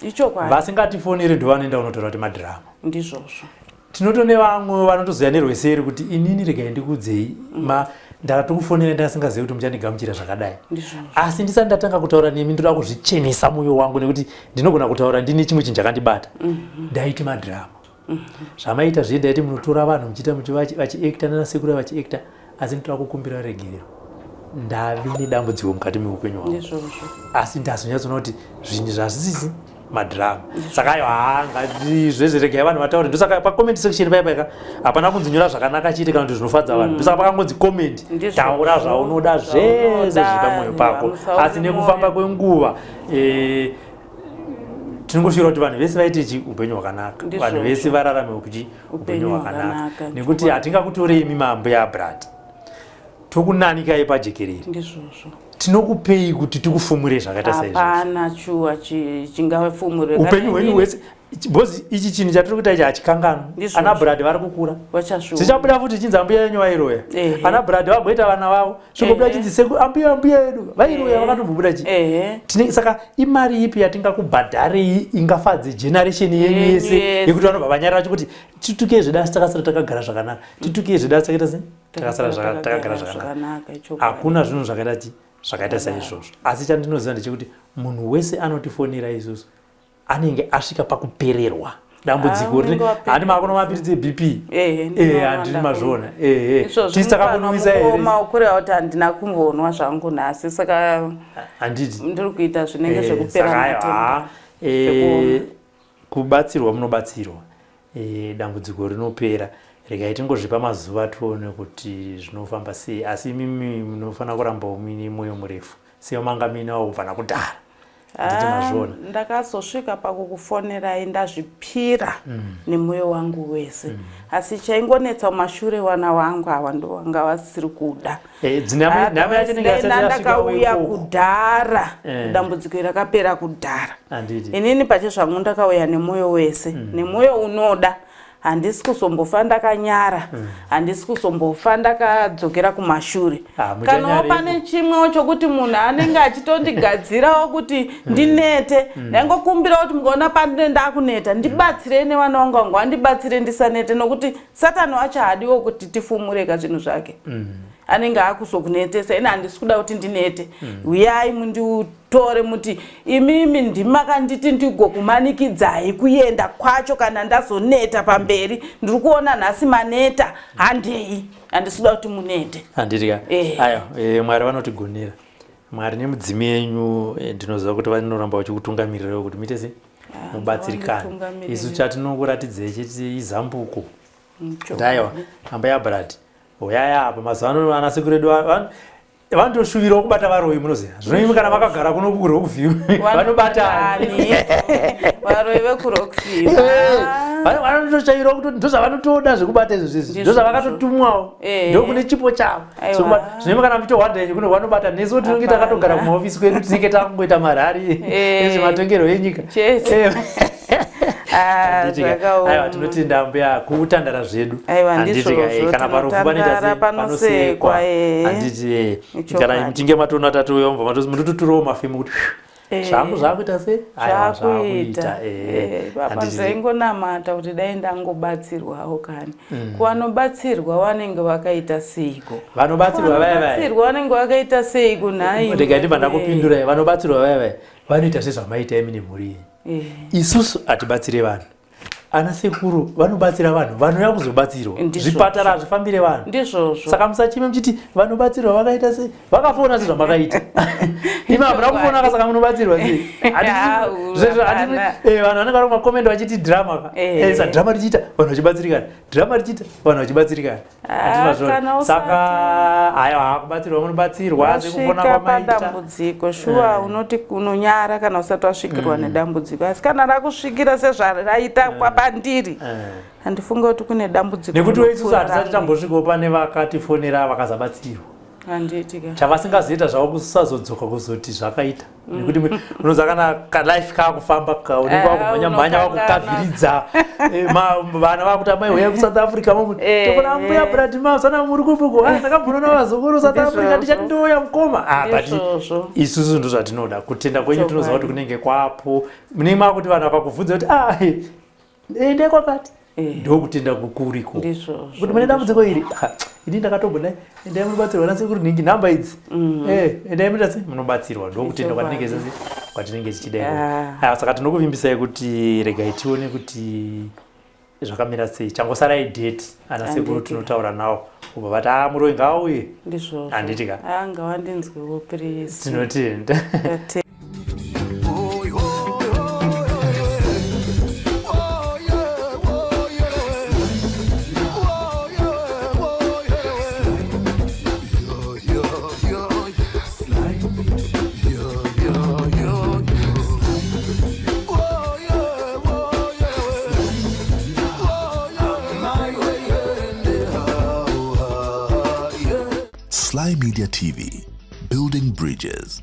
Ichokwadi. Vasingatifoneri ndo vanoenda kunotaura kuti madhirama. Ndizvozvo. Tinotone vamwe vanotoziva nerweseri kuti inini regai ndikuudzei, ma ndakatokufonera ndasingazivi kuti muchandigamuchira zvakadai. Ndizvozvo. Asi ndisati ndatanga kutaura nemi, ndoda kuzvichenesa mwoyo wangu nekuti ndinogona kutaura ndine chimwe chinhu chakandibata. Ndaiti madhirama zvamaita zviye, ndaiti munotora vanhu muchiita vachiacta nanasekuru vachiacta, asi ndinoda kukumbira regerero, ndave nedambudziko mukati meupenyu hwangu. Ndizvozvo. Asi ndazonyatsoona kuti zvinhu zvazvisisi madhirama. Saka ayo, haa, ngati regai vanhu vataure. Ndosaka pacomment section paya paika hapana kunzi nyora zvakanaka chete kana kuti zvinofadza vanhu. Ndosaka pakangonzi comment. Ndizvozvo. Taura zvaunoda zvese zviri pamwoyo pako. Musaore Asi nekufamba mwoyo. kwenguva tinongosvira kuti vanhu vese vaite chi upenyu hwakanaka, vanhu vese vararame kuchi upenyu hwakanaka, hwakanaka, nekuti hatingakutorei imi mambuya Brad tokunanikai pajekerere. Ndizvozvo. Tinokupei kuti tikufumure zvakaita saizvozvo? Hapana chuwa chingafumure. Upenyu hwenyu hwese, because ichi chinhu chatiri kuita ichi hachikanganwi. Ndizvozvo. Ana Brad vari kukura, Vachazviona. zvichabuda futi chinzi ambuya yenyu vairoya. Ana Brad vagoita vana vavo, zvigobuda chinzi seku ambuya yedu vairoya, vakatombobuda chi. Saka imari ipi yatingakubhadharei ingafadze generation yenyu Yenyu yese yese. yekuti vanobva vanyarara chikuti titukei zvedu asi takasara takagara zvakanaka, titukei zvedu asi takaita sei, takasara takagara zvakanaka? Zvakanaka, ichokwadi. Hakuna zvinhu zvakaita chi zvakaita saizvozvo. Asi chandinoziva ndechekuti munhu wese anotifonera isusu anenge asvika pakupererwa dambudziko. Ah, unenge wapererwa. Handi makuno mapiritsi eBP? Ehe, ndinoona. Handiri mazviona, ehe. Izvozvo. Tisi takakunwisa here? Mukoma, kureva kuti handina kumbonwa zvangu nhasi, saka Handiti? ndiri kuita zvinenge zvekupera Saka aiwa, matenda. haa, Zvekuoma. kubatsirwa munobatsirwa, dambudziko rinopera. Regai tingozvipa mazuva tione kuti zvinofamba sei. Asi imimi munofanira kurambawo muine mwoyo murefu semanga muinawo kubva nakudhara. Handiti mazviona? Ndakazosvika pakukufonerai ndazvipira nemwoyo wangu wese. Asi chaingonetsa mumashure wana wangu awa ndowanga vasiri kuda. Eh, nhamo yacho inenge Otherwise yasati dai yasvika ndakauya ikoko. kudhara. Eh. Dambudziko iri rakapera kudhara. Handiti. Inini pachezvangu ndakauya nemwoyo wese, nemwoyo unoda. Handisi kuzombofa ndakanyara, handisi kuzombofa ndakadzokera kumashure. Ah, Kanawo muchanyareko. pane chimwewo chokuti munhu anenge achitondigadzirawo kuti ndinete, ndaingokumbira kuti mukaona pandine ndakuneta ndibatsirei nevana vangu vangu vandibatsire ndisanete, nokuti Satani wacho haadiwo kuti tifumureka zvinhu zvake. Anenge akuzokunetesa, ini handisi kuda kuti ndinete. Uyai munditore muti imimi ndimakanditi ndigokumanikidzai kuenda kwacho kana ndazoneta pamberi. Ndiri kuona nhasi maneta, handei, handisi kuda kuti munete. Handiti ka? Eh. Ayo, Mwari vanotigonera. Mwari nemudzimu yenyu, ndinoziva kuti vanoramba vachikutungamirirawo kuti muite sei? Mubatsirikane. Vanditungamirire. Isu chatinokuratidzai chiti izambuko. Chokwadi. Ndaiwa, ambuya Brad. Uyai apa mazuva ano ana sekuru edu vanotoshuvirawo kubata varoyi, munoziva. Zvino imi kana vakagara kuno kuRockview vanobatani. Varoyi vekuRockview. Vanotochairawo kuti ndozvavanotoda zvekubata izvo zvizvi. Ndozvavakatotumwawo. Ndokune chipo chavo. Aiwa. Zvino imi kana muchitohwanda yenyu kuno vanobata nesu tinenge Hapana. takatogara kumahofisi kwedu tinenge takungoita marari ezvematongerwo enyika. Chete. Ah, Handiti ka? zvakaoma. Aiwa, tinotenda mbuya kutandara zvedu. Aiwa, Handiti ka, ndizvozvo, kana parufu panoita tinotandara, sei? panosekwa, Handiti, Ichokwadi. kana muchinge matoona tatouya mubva matozi munototurawo mafemu kuti zvangu zvakuita sei? Aiwa, Zvakuita. zvakuita. Papa Handiti. ndaingonamata kuti dai ndangobatsirwawo kani. Kuvanobatsirwa vanenge vakaita seiko? Vanobatsirwa vaya vaya. Vanobatsirwa vanenge vakaita seiko nhai? Rega ndibva ndakupindurai. Vanobatsirwa vaya vaya vanoita sezvamaita imi nemhuri yenyu. Isusu hatibatsire vanhu. Ana sekuru vanobatsira vanhu vanouya kuzobatsirwa. Ndizvozvo. Zvipatara hazvifambire vanhu. Ndizvozvo. Saka musachime muchiti vanobatsirwa vakaita sei? Vakafona sezvamakaita. Imi hamuna kufona ka, saka munobatsirwa sei? Au, hapana. Vanhu vanenge vari kumakomende vachiti drama ka. Sa drama richiita vanhu vachibatsirikana, drama richiita vanhu vachibatsirikana. Ah, Handiti mazviona? kana usati- Saka aiwa, kubatsirwa munobatsirwa sekufona Wasvika kwamaita. padambudziko shuwa, unoti unonyara kana usati wasvikirwa nedambudziko, asi kana rakusvikira sezvaraita kwapandiri, handifunge kuti kune dambudziko Nekuti isusu rinopfuura hatisati rangu. tambosvikawo pane vakatifonera vakazabatsirwa. Handiti ka? Chavasingazoita zvavo kusazodzoka kuzoti zvakaita, nekuti unoziva kana kalife kakufamba kaunenge wakumhanya mhanya, unokanganwa. wakukavhiridza vana vakuti amai huyai kuSouth Africa, tofona mbuya Brad masana muri kupuko, ndakambonona vazukuru South Africa, ndichati ndouya mukoma. Ah, but Ndizvozvo. isusu ndo zvatinoda, kutenda kwenyu tinoziva kuti kunenge kwapo munenge makuti vanhu vakakubvunza kuti ah, endai kwakati, ndokutenda kukuriko Ndizvozvo. kuti mune dambudziko iri. Ah, ini ndakatombodai, endai munobatsirwa nasekuru nhingi, nhamba idzi. Endai munoita sei, munobatsirwa. Ndokutenda kwatinenge tichida ikoko. Ah. Ah, saka tinokuvimbisai kuti regai tione kuti zvakamira sei. Changosarai date, ana sekuru Handiti. tinotaura nawo ubva vati a muroyi ngaauye. Ndizvozvo. Handiti ka? Ah, ngawandinzwewo please. Tinotenda. Ndate- Oh, oh, oh, yeah, oh, yeah. Oh, yeah, oh, yeah. Yo, yo, yo, yo, yo, yo, yo. Oh, yeah, oh, yeah. Oh, yeah. Oh, yeah. Sly Media TV, building bridges.